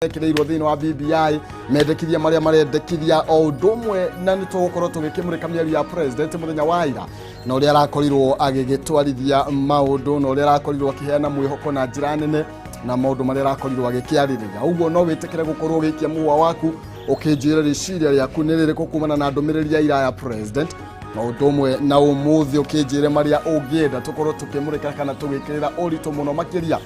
Mekĩrĩirwo thĩinĩ wa BBI, mendekithia marĩa marendekithia o ũndũ ũmwe, na nĩ tũgũkorwo tũgĩkĩmũrĩka mĩario ya president mũthenya wa ira na ũrĩa arakorirwo agĩgĩtwarithia maũndũ na ũrĩa arakorirwo akĩheana mwĩhoko na njĩra nene na maũndũ marĩa arakorirwo agĩkĩarĩrĩria. Ũguo no wĩtĩkĩre gũkorwo ũgĩikia mũhũa waku ũkĩnjĩra rĩciria rĩaku nĩ rĩrĩkũ kumana na ndũmĩrĩri ya ira ya president, na ũndũ ũmwe na ũmũthĩ ũkĩnjĩre marĩa ũngĩenda tũkorwo tũkĩmũrĩka kana tũgĩkĩrĩra ũritũ mũno makĩria.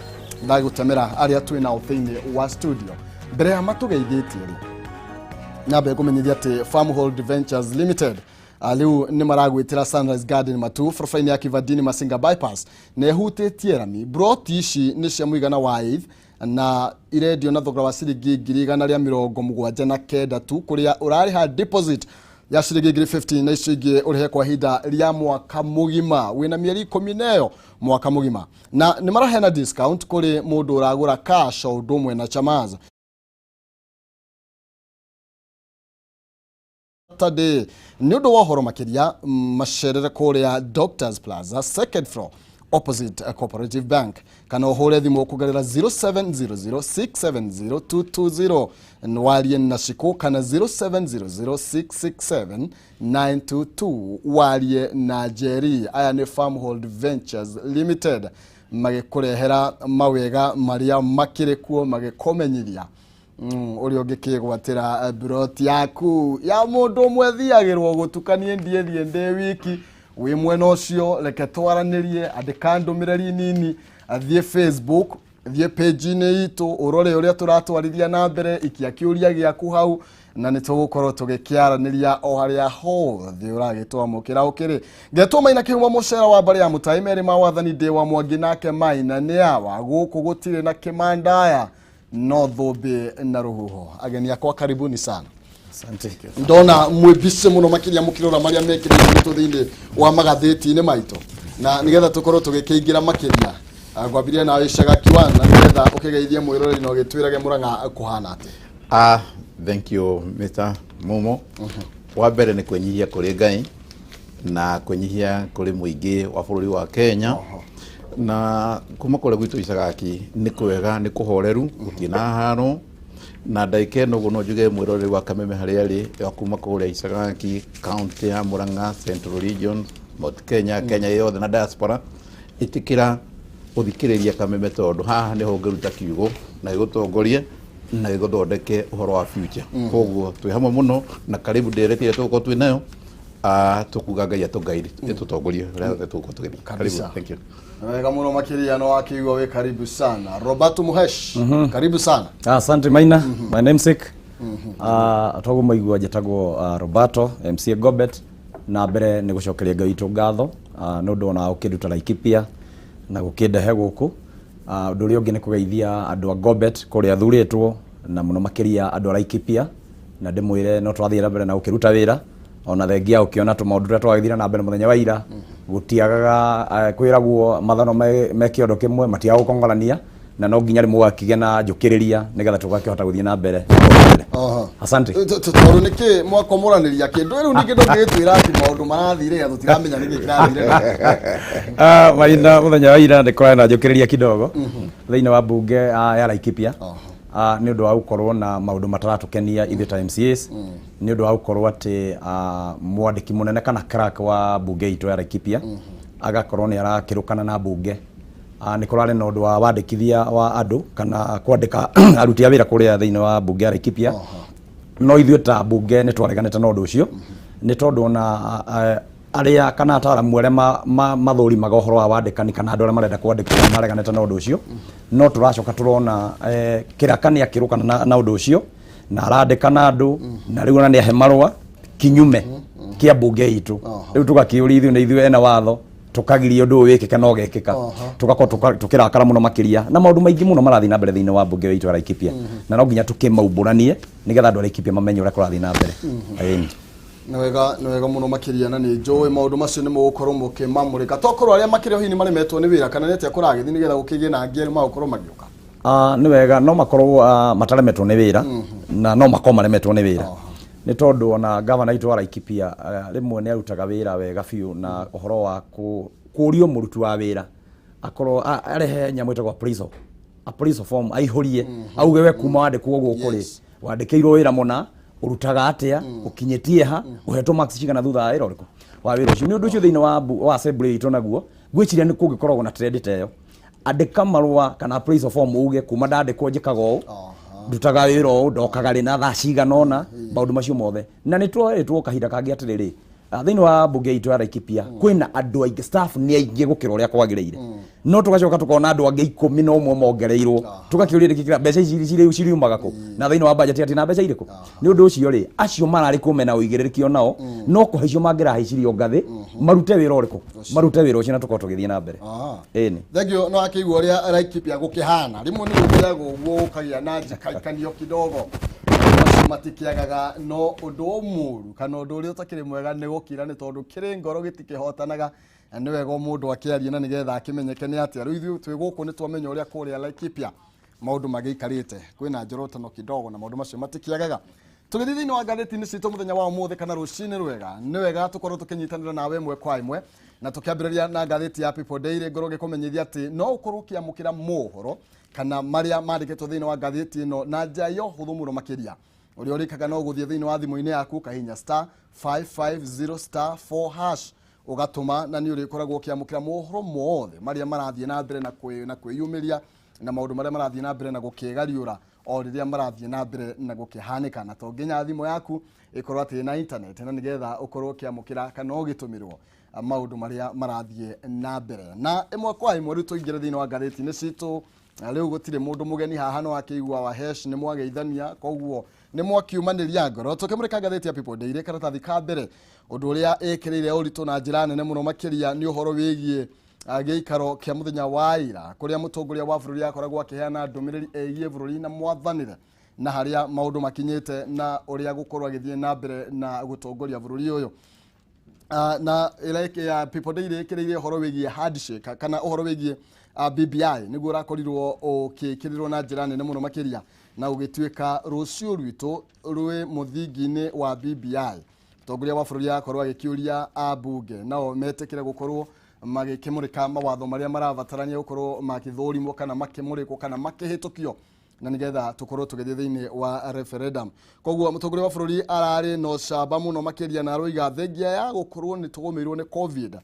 Ndagũtemera arĩa twĩ nao thĩinĩ wa studio mbere ya matũgeithĩtie rĩ, nyambe ngũmenyithia atĩ Farmhold Ventures Limited rĩu nĩ maragwĩtĩra Sunrise Garden Matu barabara-inĩ ya Kivandini Masinga Bypass, na ĩhutĩtie rami. Broti ici nĩ cia mũigana wa eighth na irendio na thogora wa ciringi 179,000 tu, kũrĩa ũrarĩha deposit ya ciringi 15,000 na icio ingĩ ũrĩhe kwa ihinda rĩa mwaka mũgima, wĩna mĩeri 10 na ĩyo mwaka mũgima. Na nĩ maraheana discount kũrĩ mũndũ ũragũra cash o ũndũ ũmwe na chamas. Saturday nĩ ũndũ wa ũhoro makĩria, macerere kũrĩa Doctors Plaza, second floor, opposite Cooperative Bank, kana ũhũre thimũ kũgerera 0700670220 warie na Shiku, kana 0700667922 warie na Jerry. Aya nĩ Farmhold Ventures Limited magĩkũrehera mawega marĩa makĩrĩ kuo, magĩkũmenyithia ũrĩa ũngĩkĩgwatĩra broti yaku ya mũndũ ũmwe thiagĩrwo gũtukanie ndiĩ thiĩ ndĩ wiki. Wĩ mwena ũcio, reke twaranĩrie, andĩka ndũmĩrĩri nini, thiĩ Facebook, thiĩ page-inĩ itũ, ũrore ũrĩa tũratwarithia na mbere, ikia kĩũria gĩaku hau na nĩ tũgũkorwo tũgĩkĩaranĩria o harĩa hothe ũragĩtwamũkĩra. Ũkĩrĩ ngetwo Maina Kĩhumo, mũcera wa mbarĩ ya mũtai merĩ ma wathani, ndĩ wa Mwangi nake Maina nĩ awa gũkũ gũtirĩ na kĩmandaya no thũmbĩ na rũhuho. Ageni akwa, karibuni sana. Asante. Ndona mwĩ busy mũno makĩria mũkĩrora marĩa mekĩrĩtwo thĩinĩ wa magathĩti-inĩ maitũ, na nĩgetha tũkorwo tũgĩkĩingĩra makĩria, ngwambirie nawe Icaga Kiwan, na nĩgetha ũkĩgeithie mwĩroreri na ũgĩtwĩrage Mũrang'a kũhana atĩa. Ah, thank you, Mr. Mumo. Wa mbere nĩ kwĩnyihia kũrĩ Ngai na kwĩnyihia kũrĩ mũingĩ wa bũrũri wa Kenya, na kuma kũrĩa gwitũ Icagaki nĩ kwega, nĩ kũhoreru, gũtirĩ na haro. Na ndagĩka ĩno ũguo no njuge mwĩroreri wa Kameme harĩa arĩ wa kuma kũrĩa Icagaki, county ya Murang'a, Central Region, Mount Kenya, Kenya yothe na diaspora, ĩtĩkĩra gũthikĩrĩria Kameme tondũ haha nĩho ũngĩruta kiugo na gĩgũtongorie na gĩgũthondeke ũhoro wa future. Koguo twĩ hamwe mũno na karibu ndereti ĩrĩa tũgũkorwo twĩ nayo. Tũkuga Ngai atũngairi ĩtũtongorie ũrĩa yothe tũgũkorwo tũgĩthiĩ. Karibu. Kabisa. Thank you. Wega mũno makĩria, no wakĩigua wĩ karibu sana. Roberto Muhesh, karibu sana. Asante Maina, my namesake. Toguo maigua njĩtagwo Roberto MCA Gobet, na mbere nĩ gũcokeria Ngai witũ ngatho nĩ ũndũ ona gũkĩnduta Laikipia na gũkĩndehe gũkũ. Ũndũ ũrĩa ũngĩ nĩ kũgeithia andũ a Gobet kũrĩa thurĩtwo, na mũno makĩria andũ a Laikipia, na ndĩmwĩre no tũrathiĩ na mbere na gũkĩruta wĩra ona thengia ũkĩona tũmaũndũ tũrĩa twagĩthire na mbere mũthenya wa ira. Gũtiagaga kwĩragwo mathano me kĩondo kĩmwe matiagaga gũkongorania, na no nginya rĩmwe ũgakĩgĩa na njũkĩrĩria nĩgetha tũgakĩhota gũthiĩ na mbere. Asante. Tondũ nĩkĩ mwakomoranĩria kĩndũ rĩu ningĩ ndũngĩgĩtwĩra atĩ maũndũ marathire ya tũtiramenya nĩkĩ kĩrathire? Maina, mũthenya wa ira nĩ kũrarĩ na njũkĩrĩria kidogo thĩinĩ wa mbunge ya Laikipia nĩ ũndũ wa gũkorwo na maũndũ mataratũkenia ithuĩ ta MCAs, nĩ ũndũ wa gũkorwo atĩ mwandĩki mũnene kana clerk wa mbunge itũ ya Laikipia agakorwo nĩ arakĩrũkana na mbunge. Nĩ kũrarĩ na ũndũ wa wandĩkithia wa andũ kana kwandĩka aruti a wĩra kũrĩa thĩinĩ wa mbunge ya Laikipia, no ithuĩ ta mbunge nĩ twareganĩte na ũndũ ũcio, nĩ tondũ ona arĩa kana ataramu arĩa mathũrimaga ũhoro wa wandĩkani kana andũ arĩa marenda kwandĩkwo nĩ mareganĩte na ũndũ ũcio. No tũracoka tũrona kĩraka nĩ akĩrũkana na ũndũ ũcio na arandĩkana andũ, na rĩu ona nĩ ahe marũa kinyume kĩa mbunge itũ. Rĩu tũgakĩũria ithuĩ nĩ ithuĩ ena watho tũkagiria ũndũ ũyũ wĩkĩke, no gekĩka tũgakorwo tũkĩrakara mũno makĩria, na maũndũ maingĩ mũno marathiĩ na mbere thĩinĩ wa mbunge itũ ya Laikipia, na no nginya tũkĩmaumbũranie nĩgetha andũ a Laikipia mamenye ũrĩa kũrathiĩ na mbere. Ĩni. Nĩ wega, nĩ wega mũno makĩria, na nĩ njũĩ maũndũ macio nĩ mũgũkorwo mũkĩmamũrĩka. Tokorwo arĩa makĩrĩ o hihi nĩ maremetwo nĩ wĩra kana nĩ atĩa kũragĩthiĩ nĩgetha gũkĩgĩe na angĩ erũ magũkorwo magĩũka? Nĩ wega, no makorwo mataremetwo nĩ wĩra na no makorwo maremetwo nĩ wĩra, nĩ tondũ ona gavana witũ wa Laikipia rĩmwe nĩ arutaga wĩra wega biũ, na ũhoro wa kũrio mũruti wa wĩra akorwo arehe nyamũ ĩtagwo appraisal. Appraisal form aihũrie, auge we kuma wandĩkwo gũkũ rĩ, wandĩkĩirwo wĩra mũna, ũrutaga atĩa, ũkinyĩtie ha, ũhetwo marks cigana thutha wa wĩra ũrĩkũ wa wĩra ũcio. Nĩ ũndũ ũcio thĩinĩ wa assembly itũ naguo ngwĩciria nĩ kũngĩkoragwo na trend ta ĩyo, andĩka marũa kana appraisal form uge kuma ndandĩkwo njĩkaga ũũ, ndutaga wĩra ũũ, ndokaga rĩ na thaa cigana ũna, maũndũ macio mothe. Na nĩ twerĩtwo kahinda kangĩ atĩrĩrĩ, thĩinĩ wa mbunge itũ ya Laikipia kwĩna andũ aingĩ, staff nĩ aingĩ gũkĩra ũrĩa kwagĩrĩire, no tũgacoka tũkona andũ angĩ 11 mongereirwo, tũgakĩũria nĩkĩ kĩra mbeca ici ciriumaga kũ, na thĩinĩ wa budget atĩ na mbeca irĩkũ. Nĩ ũndũ ũcio rĩ, acio mararĩ kũ mena ũigĩrĩrĩki onao no kũhaicio mangĩrahaicirio ngathĩ, marute wĩra ũrĩkũ, marute wĩra ũcio na tũkorwo tũgĩthiĩ na mbere. Ĩni. Thengiũ. No akĩigua ũrĩa Laikipia gũkĩhana, rĩmwe nĩ gũthiaga ũguo gũkagĩa na njikaikanio kidogo, macio matikĩagaga. No ũndũ mũru kana ũndũ ũrĩa ũtakĩrĩ mwega nĩ gũkira, nĩ tondũ kĩrĩ ngoro gĩtikĩhotanaga, na nĩ wega o mũndũ akĩarie na nĩgetha akĩmenyeke nĩ atĩa. Rĩu ithuĩ twĩ gũkũ nĩ twamenya ũrĩa kũrĩa Laikipia maũndũ magĩikarĩte, kwĩna njorotano kidogo na maũndũ macio matikĩagaga. Tũgĩthiĩ thĩinĩ wa ngathĩti-inĩ citũ mũthenya wa ũmũthĩ kana rũcinĩ rwega, nĩ wega tũkorwo tũkĩnyitanĩra nawe ĩmwe kwa ĩmwe, na tũkĩambĩrĩria na ngathĩti ya People Daily, ngorwo ngĩkũmenyithia atĩ no ũkorwo ũkĩamũkĩra mohoro kana marĩa mandĩkĩtwo thĩinĩ wa ngathĩti ĩno na njĩra ya ũhũthũ mũno makĩria. Ũrĩa ũrĩkaga no gũthiĩ thĩinĩ wa thimũ-inĩ yaku, ũkahihinya *550*4#, ũgatũma, na nĩ ũrĩkoragwo ũkĩamũkĩra mohoro mothe marĩa marathiĩ na mbere na kwĩyumĩria na maũndũ marĩa marathiĩ na mbere na gũkĩgariũra o rĩrĩa marathiĩ na mbere na gũkĩhanĩka. Na to nginya thimũ yaku ĩkorwo atĩ na internet na nĩgetha ũkorwo ũkĩamũkĩra kana ũgĩtũmĩrwo maũndũ marĩa marathiĩ na mbere. Na ĩmwe kwa ĩmwe rĩu tũingĩre thĩinĩ wa ngathĩti-inĩ citũ, na rĩu gũtirĩ mũndũ mũgeni haha, no akĩigua wa hesh nĩ mwageithania, koguo nĩ mwakiumanĩria ngoro. Tũkĩmũrĩka ngathĩti ya People Daily, karatathi ka mbere, ũndũ ũrĩa ĩkĩrĩire ũritũ na njĩra nene mũno makĩria nĩ ũhoro wĩgiĩ gĩikaro kĩa mũthenya wa ira, kũrĩa mũtongoria wa bũrũri akoragwo akĩheana ndũmĩrĩri ĩgiĩ bũrũri na mwathanĩre na harĩa maũndũ makinyĩte na ũrĩa gũkorwo agĩthiĩ na mbere na gũtongoria bũrũri ũyũ. Na ĩrĩa ya People Daily ĩkĩrĩire ũhoro wĩgiĩ handshake kana ũhoro wĩgiĩ BBI, nĩguo ũrakorirwo ũkĩkĩrĩrwo na njĩra nene mũno makĩria na ũgĩtuĩka rũciũ rwitũ rwĩ mũthingi-inĩ wa BBI. Mũtongoria wa bũrũri akorwo agĩkĩũria ambunge nao metĩkĩre gũkorwo magĩkĩmũrĩka mawatho marĩa marabatarania gũkorwo magĩthũrimwo kana makĩmũrĩkwo kana makĩhĩtũkio na nigetha tukorwo tũgĩthiĩ thĩinĩ wa referendum. Koguo mũtongoria wa bũrũri ararĩ na ũcamba mũno makĩria na aroiga thengia ya gũkorwo nĩ tũgũmĩirwo nĩ COVID,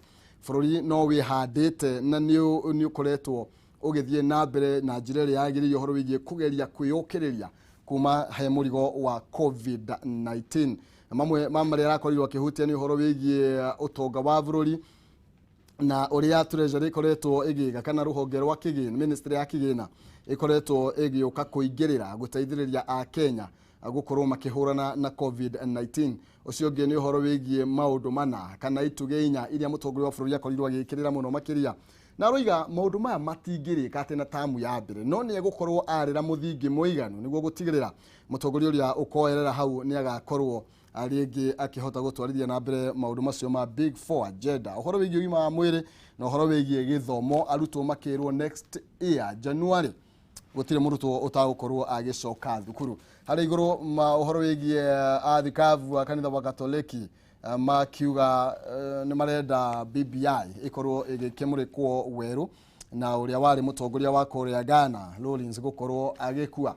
bũrũri no wĩhandĩte na nĩ ũkoretwo ũgĩthiĩ na mbere na njĩra ĩrĩa yagĩrĩire ũhoro wĩgiĩ kũgeria kwĩyũkĩrĩria kuma he mũrigo wa COVID-19. Na mamwe ma marĩa arakorirwo akĩhutia nĩ ũhoro wĩgiĩ ũtonga wa bũrũri na ũrĩa treasury ĩkoretwo ĩgĩka kana rũhonge rwa kĩgĩna, ministry ya kĩgĩna ĩkoretwo ĩgĩũka kũingĩrĩra gũteithĩrĩria akenya gũkorwo makĩhũrana na COVID-19. Ũcio ũngĩ nĩ ũhoro wĩgiĩ maũndũ mana kana itugĩ inya iria mũtongoria wa bũrũri akorirwo agĩkĩrĩra mũno makĩria, na aroiga maũndũ maya matingĩrĩka atĩ na tamu ya mbere, no nĩ egũkorwo arĩra mũthingi mũiganu nĩguo gũtigĩrĩra mũtongoria ũrĩa ũkoerera hau nĩ agakorwo rĩngĩ akĩhota gũtwarithia na mbere maũndũ macio ma Big Four agenda. Ũhoro wĩgiĩ ũgima wa mwĩrĩ na ũhoro wĩgiĩ gĩthomo, arutwo makĩrwo next year January gũtirĩ mũrutwo ũtagũkorwo agĩcoka thukuru. Harĩ igũrũ ma ũhoro wĩgiĩ athikabu a kanitha wa Katoleki makiuga nĩ marenda BBI ĩkorwo ĩgĩkĩmũrĩkwo werũ, na ũrĩa warĩ mũtongoria wa kũrĩa Ghana Rawlings gũkorwo agĩkua.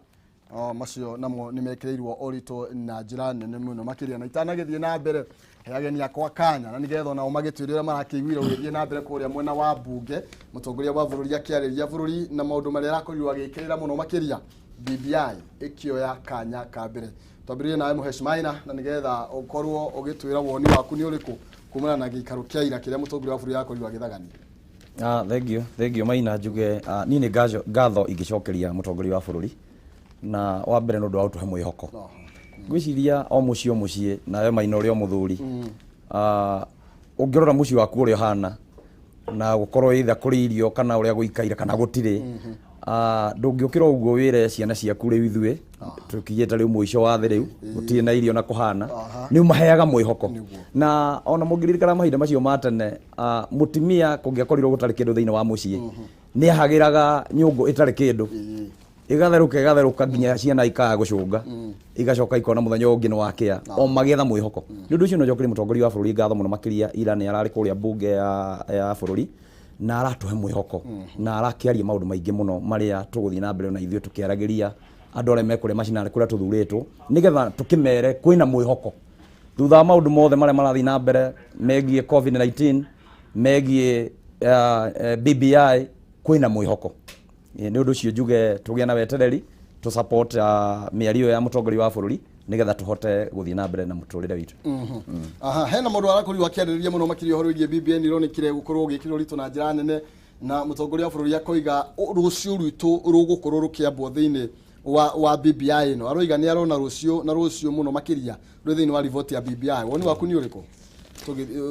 O, macio namo nĩ mekĩrĩirwo ũritũ na njĩra nene mũno makĩria. Na itanagĩthiĩ na mbere, he ageni akwa kanya na nĩgetha onao magĩtuĩre ũrĩa marakĩiguire ũgĩthiĩ na mbere kũrĩa mwena wa mbunge, mũtongoria wa bũrũri akĩarĩria bũrũri na maũndũ marĩa arakorirwo agĩkĩrĩra mũno makĩria, BBI ĩkĩoya kanya ka mbere. Twambĩrĩrie nawe Mũhesh Maina, na nĩgetha ũkorwo ũgĩtwĩra woni waku nĩ ũrĩkũ kumana na gĩikaro kĩa ira kĩrĩa mũtongoria wa bũrũri akorirwo agĩthagania. Thank you, thank you Maina. Njuge niĩ nĩ ngatho ingĩcokeria mũtongoria wa bũrũri, na wa mbere nĩ ũndũ wa gũtũhe mwĩhoko. Ngwĩciria o mũciĩ o mũciĩ, nawe Maina ũrĩ o mũthuri, ũngĩrora mũciĩ waku ũrĩa ũhana na gũkorwo either kũrĩ irio kana ũrĩa gũikaire kana gũtirĩ, ndũngĩũkĩra ũguo wĩre ciana ciaku rĩu ithuĩ tũkinyĩte rĩu mũico wa thĩ, rĩu gũtirĩ na irio na kũhana. Nĩ ũmaheaga mwĩhoko. Na ona mũngĩririkana mahinda macio ma tene, mũtumia kũngĩakorirwo gũtarĩ kĩndũ thĩinĩ wa mũciĩ, nĩ ahagĩraga nyũngũ ĩtarĩ kĩndũ, ĩgatherũka ĩgatherũka nginya ciana ikaga gũcũnga, igacoka ikona mũthenya ũngĩ nĩ wakĩa, o magĩetha mwĩhoko. Nĩ ũndũ ũcio no njokerie mũtongoria wa bũrũri ngatho mũno makĩria. Ira nĩ ararĩ kũrĩa mbunge ya bũrũri. Na aratũhe mwĩhoko na arakĩaria maũndũ maingĩ mũno marĩa tũgũthiĩ na mbere na ithuĩ tũkĩaragĩria andũ arĩa mekũrĩa macinani kũrĩa tũthurĩtwo, nĩgetha tũkĩmere kwĩna mwĩhoko thutha wa maũndũ mothe marĩa marathiĩ na mbere megiĩ COVID-19, megiĩ BBI, kwĩna mwĩhoko. Nĩ ũndũ ũcio njuge tũgĩe na wetereri, tũ support mĩario ya mũtongoria wa bũrũri nĩgetha tũhote gũthiĩ na mbere na mũtũrĩre witũ. Aha, hena mũndũ arakorirwo akĩarĩrĩria mũno makĩria ũhoro wĩgiĩ BBI, nĩ ĩronekire gũkorwo ũgĩkĩrwo ritũ na njĩra nene, na mũtongoria wa bũrũri akoiga rũciũ rwitũ rũgũkorwo rũkĩambwo thĩinĩ wa BBI ĩno. Aroiga nĩ arona rũciũ na rũciũ mũno makĩria rwĩ thĩinĩ wa riboti ya BBI. Woni waku nĩ ũrĩkũ?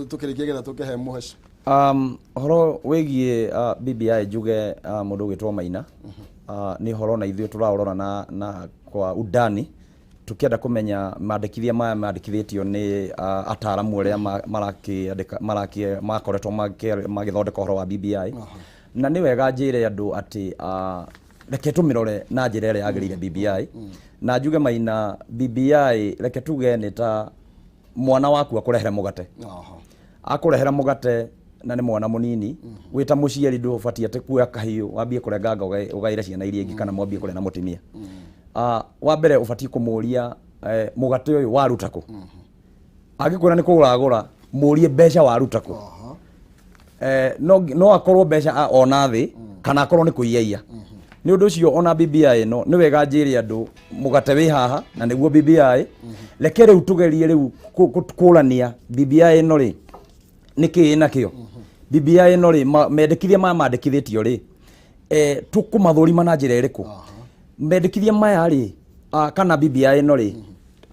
Tũkĩrĩkia getha tũkĩhe mũheci. Ũhoro wĩgiĩ BBI, njuge mũndũ ũgwĩtwo Maina, nĩ ũhoro na ithuĩ tũraũrora na kwa undani, tukienda kũmenya mandĩkithia maya mandĩkithĩtio nĩ ataaramu arĩa marakĩandĩka, makoretwo magĩthondeka ũhoro wa BBI. Na nĩ wega njĩre andũ atĩ reke tũmĩrore na njĩra ĩrĩa yagĩrĩire BBI. Na njuge Maina, BBI reke tuge nĩ ta mwana waku akũrehere mũgate. Akũrehera mũgate na nĩ mwana mũnini, wĩ ta mũciari ndũbatiĩ atĩ kuoya kahiũ wambie kũrenganga ũgaĩre ciana iria ingĩ kana mwambie kũrĩa na mũtumia. Wa mbere ũbatiĩ kũmũria, mũgate ũyũ waruta kũ? Angĩkwĩra nĩ kũgũra agũra, mũrie mbeca waruta kũ? No akorwo mbeca ona thĩ kana akorwo nĩ kũiyaiya. Nĩ ũndũ ũcio ona BBI ĩno nĩ wega njĩre andũ mũgate wĩ haha na nĩguo BBI. Reke rĩu tũgerie rĩu kũrania BBI ĩno rĩ nĩkĩ ĩnakĩo. BBI ĩno rĩ, mendekithia maya mandĩkithĩtio rĩ, tũkũmathũrima na njĩra ĩrĩkũ? Mendekithia maya rĩ, kana BBI ĩno rĩ,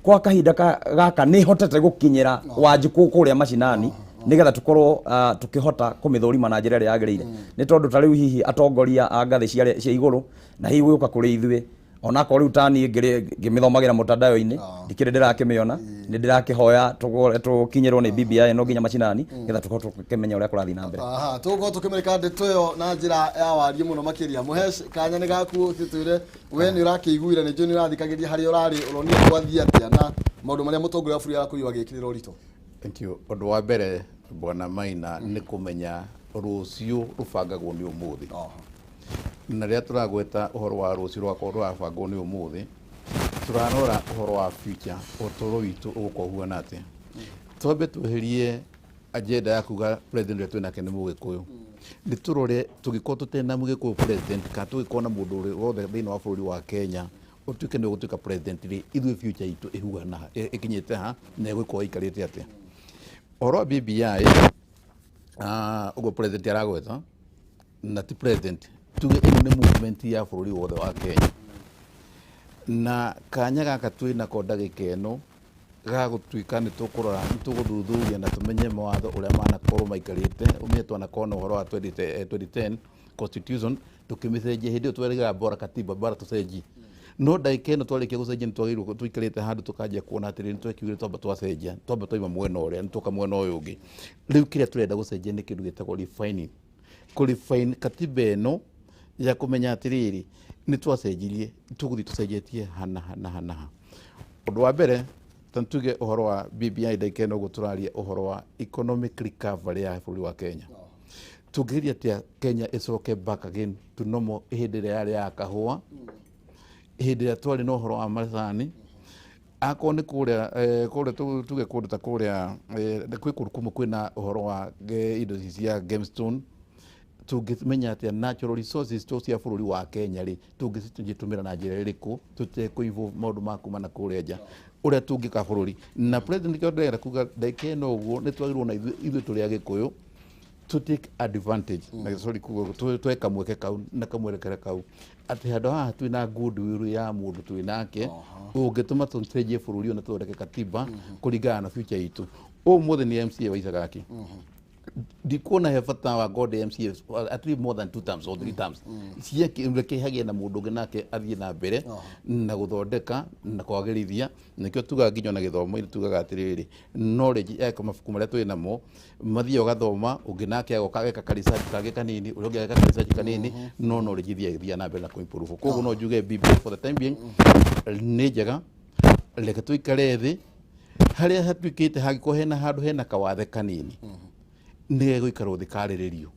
kwa kahinda gaka nĩ hotete gũkinyĩra Wanjikũ kũrĩa macinani nĩgetha tũkorwo tũkĩhota kũmĩthũrima na njĩra ĩrĩa yagĩrĩire. Nĩ tondũ ta rĩu hihi atongoria a ngathĩ cia igũrũ na hihi gũka kũrĩ ithuĩ, onakorwo rĩu ta niĩ ngĩmĩthomagĩra mũtandao-inĩ, ndikĩrĩ ndĩrakĩmĩona, nĩ ndĩrakĩhoya tũkinyĩrwo nĩ BBI ĩno nginya macinani nĩgetha tũkorwo tũkĩmenya ũrĩa kũrathiĩ na mbere. Aha, tũgũkorwo tũkĩmĩrĩka ndeto ĩyo na njĩra ya wariĩ mũno makĩria. Mũhesh, kanya nĩ gaku ũtwĩre we nĩ ũrakĩiguire, nĩ njũĩ nĩ ũrathikagĩrĩria harĩa ũrarĩ, ũronire gwathiĩ atĩa na maũndũ marĩa mũtongoria wa bũrũri arakorirwo agĩkĩrĩra ũritũ. Thank you. Ũndũ wa mbere bwana Maina nĩ kũmenya rũciũ rũbangagwo nĩ ũmũthĩ. Na rĩrĩa tũragweta ũhoro wa rũciũ rũgakorwo rũrabangwo nĩ ũmũthĩ, tũrarora ũhoro wa future, ũtũũro witũ ũgũkorwo ũhuana atĩa. Twambe tweherie agenda ya kuga president ũrĩa twĩnake nĩ Mũgĩkũyũ. Nĩ tũrore tũngĩkorwo tũtarĩ na Mũgĩkũyũ president kana tũngĩkorwo na mũndũ ũrĩ wothe thĩinĩ wa bũrũri wa Kenya ũtuĩke nĩ ũgũtuĩka president rĩ, ithuĩ future itũ ĩhuana ha, ĩkinyĩte ha na ĩgũkorwo ĩikarĩte atĩa. Ũhoro wa BBI, ũguo president aragweta, na ti president, tuge ĩno nĩ movement ya bũrũri wothe wa Kenya. Na kanya gaka twĩnako ndagĩka ĩno ga gũtuĩka nĩ tũkũrora, nĩ tũgũthuthuria na tũmenye mawatho ũrĩa manakorwo maikarĩte. Ũmenye twanakorwo na ũhoro wa 2010 constitution tũkĩmĩcenjia hĩndĩ ĩyo twerĩgaga bora katiba bora tũcenjie. No ndagĩka ĩno twarĩkia gũcenjia nĩ twagĩrĩirwo tũikarĩte handũ tũkanjia kuona atĩrĩrĩ, nĩ twekiugire twamba twacenjia, twamba twaima mwena ũrĩa, nĩ twoka mwena ũyũ ũngĩ. Rĩu kĩrĩa tũrenda gũcenjia nĩ kĩndũ gĩtagwo refining. Kũ-refine katiba ĩno ya kũmenya atĩrĩrĩ, nĩ twacenjirie, tũgũthiĩ tũcenjetie hana hana hana ha. Ũndũ wa mbere, ta tuge ũhoro wa BBI ndagĩka ĩno ũguo tũraria ũhoro wa economic recovery ya bũrũri wa Kenya. Tũngĩgeria atĩa Kenya ĩcoke back again to normal hĩndĩ ĩrĩa yarĩ ya kahũa, hĩndĩ ĩrĩa twarĩ na ũhoro wa macani, akorwo nĩ kũrĩa, kũrĩa tuge kũndũ ta kũrĩa, kwĩ kũndũ kũmwe kwĩna ũhoro wa indo ici cia gemstone. Tũngĩmenya atĩa natural resources to cia bũrũri wa Kenya rĩ, tũngĩcitũmĩra na njĩra ĩrĩkũ tũtekũ-involve maũndũ ma kuma na kũrĩa nja, ũrĩa tũngĩka bũrũri. Na president nĩkĩo ndĩrenda kuga ndagĩka ĩno ũguo nĩ twagĩrĩirwo na ithuĩ tũrĩ Agĩkũyũ to take advantage, na sorry kuga twe kamweke kau na kamwerekera kau atĩ handũ haha twĩna goodwill ya mũndũ twĩ nake ũngĩtũma tũcenjie bũrũri ũyũ na tũthondeke katiba kũringana na future itũ. Ũmũthĩ nĩ MCA wa Icagaki, ndikuona he bata wa God MCA at least more than 2 terms or 3 terms ciake, reke hagĩe na mũndũ ũngĩ nake athiĩ na mbere na gũthondeka na kwagĩrithia. Nĩkĩo tugaga nginya ona gĩthomo-inĩ tugaga atĩrĩrĩ, knowledge ya mabuku marĩa twĩ namo mathiĩ ũgathoma, ũngĩ nake agoka ageka ka research kangĩ kanini, ũrĩa ũngĩ ageka ka research kanini, no knowledge ithiaga ĩgĩthiaga na mbere na kũ-improve. Koguo no njuge BBI for the time being nĩ njega, reke tũikare thĩ harĩa hatuĩkĩte hangĩkorwo hena handũ hena kawathe kanini nĩ gegũikarwo thĩ karĩrĩrio.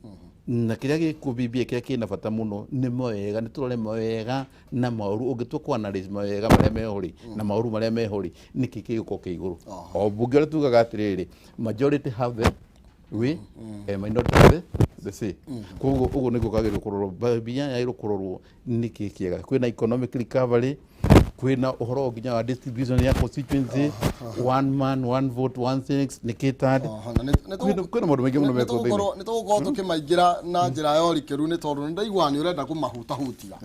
Na kĩrĩa gĩkuo BBI kĩrĩa kĩna bata mũno nĩ mawega, nĩ tũrore mawega na maũru. Ũngĩtua kũ analyse mawega marĩa meho rĩ na maũru marĩa meho rĩ, nĩkĩ gĩgũkorwo kĩ igũrũ? O mbunge ũrĩa tugaga atĩrĩrĩ, majority have the way, minority have the say. Koguo ũguo nĩguo kwagĩrĩirwo kũrorwo. BBI yagĩrĩirwo kũrorwo nĩkĩ kĩega. Kwĩna economic recovery, kwĩna ũhoro nginya wa distribution ya constituency, one man one vote one six nĩ catered. Kwĩna maũndũ maingĩ mũno mekwo thĩinĩ. Nĩ tũgũkorwo tũkĩmaingĩra na njĩra ya ũrikĩru, nĩ tondũ nĩ ndaigua nĩ ũrenda kũmahutahutia.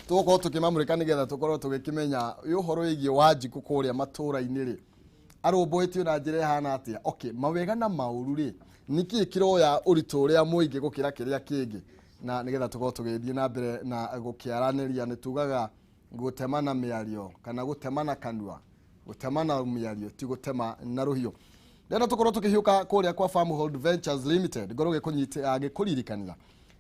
Tũgũkorwo tũkĩmamũrĩka nĩgetha tũkorwo tũgĩkĩmenya ũhoro wĩgiĩ Wanjikũ kũrĩa matũũra-inĩ rĩ, arũmbũĩtio na njĩra ĩhana atĩa. Okay, mawega na maũru rĩ, nĩkĩĩ kĩroya ũritũ ũrĩa mũingĩ gũkĩra kĩrĩa kĩngĩ, na nĩgetha tũkorwo tũgĩthiĩ na mbere na gũkĩaranĩria. Nĩ tugaga gũtemana mĩario kana gũtemana kanua, gũtemana mĩario ti gũtema na rũhiũ. Ndĩrenda tũkorwo tũkĩhiũka kũrĩa kwa Farmhold Ventures Limited. Ngorwo gĩkũririkania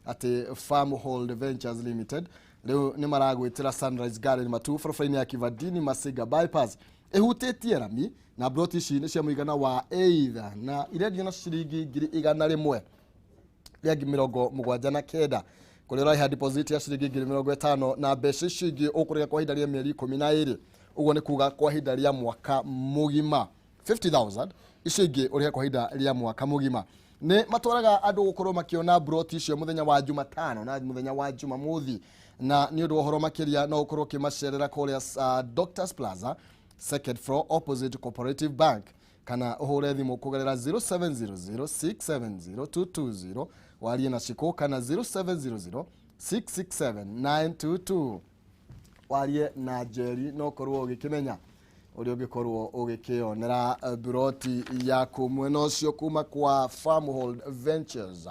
atĩ Farmhold Ventures Limited rĩu nĩ maragwĩtĩra Sunrise Garden Matu, barabara-inĩ ya Kivandini Masinga bypass, ĩhutĩtie rami, na broti ici nĩ cia mũigana wa either na irendio na ciringi 179,000, kũrĩa ũrarĩha deposit ya ciringi 50,000, na mbeca icio ingĩ ũkũrĩha kwa ihinda rĩa mĩeri 12. Ũguo nĩ kuga kwa ihinda rĩa mwaka mũgima, 50,000 icio ingĩ ũrĩhe kwa ihinda rĩa mwaka mũgima. Nĩ matwaraga andũ gũkorwo makĩona broti icio mũthenya wa Jumatano na mũthenya wa Jumamothi, na nĩ ũndũ wa ũhoro makĩria no ũkorwo ũkĩmacerera kũrĩa Doctors Plaza, second floor, opposite Cooperative Bank, kana ũhũre thimũ kũgerera 0700670220 warie na Shiko, kana 0700667922 warie na Njeri, no ũkorwo ũgĩkĩmenya ũrĩa ũngĩkorwo ũgĩkĩonera broti yaku mwena ũcio kuma kwa Farmhold Ventures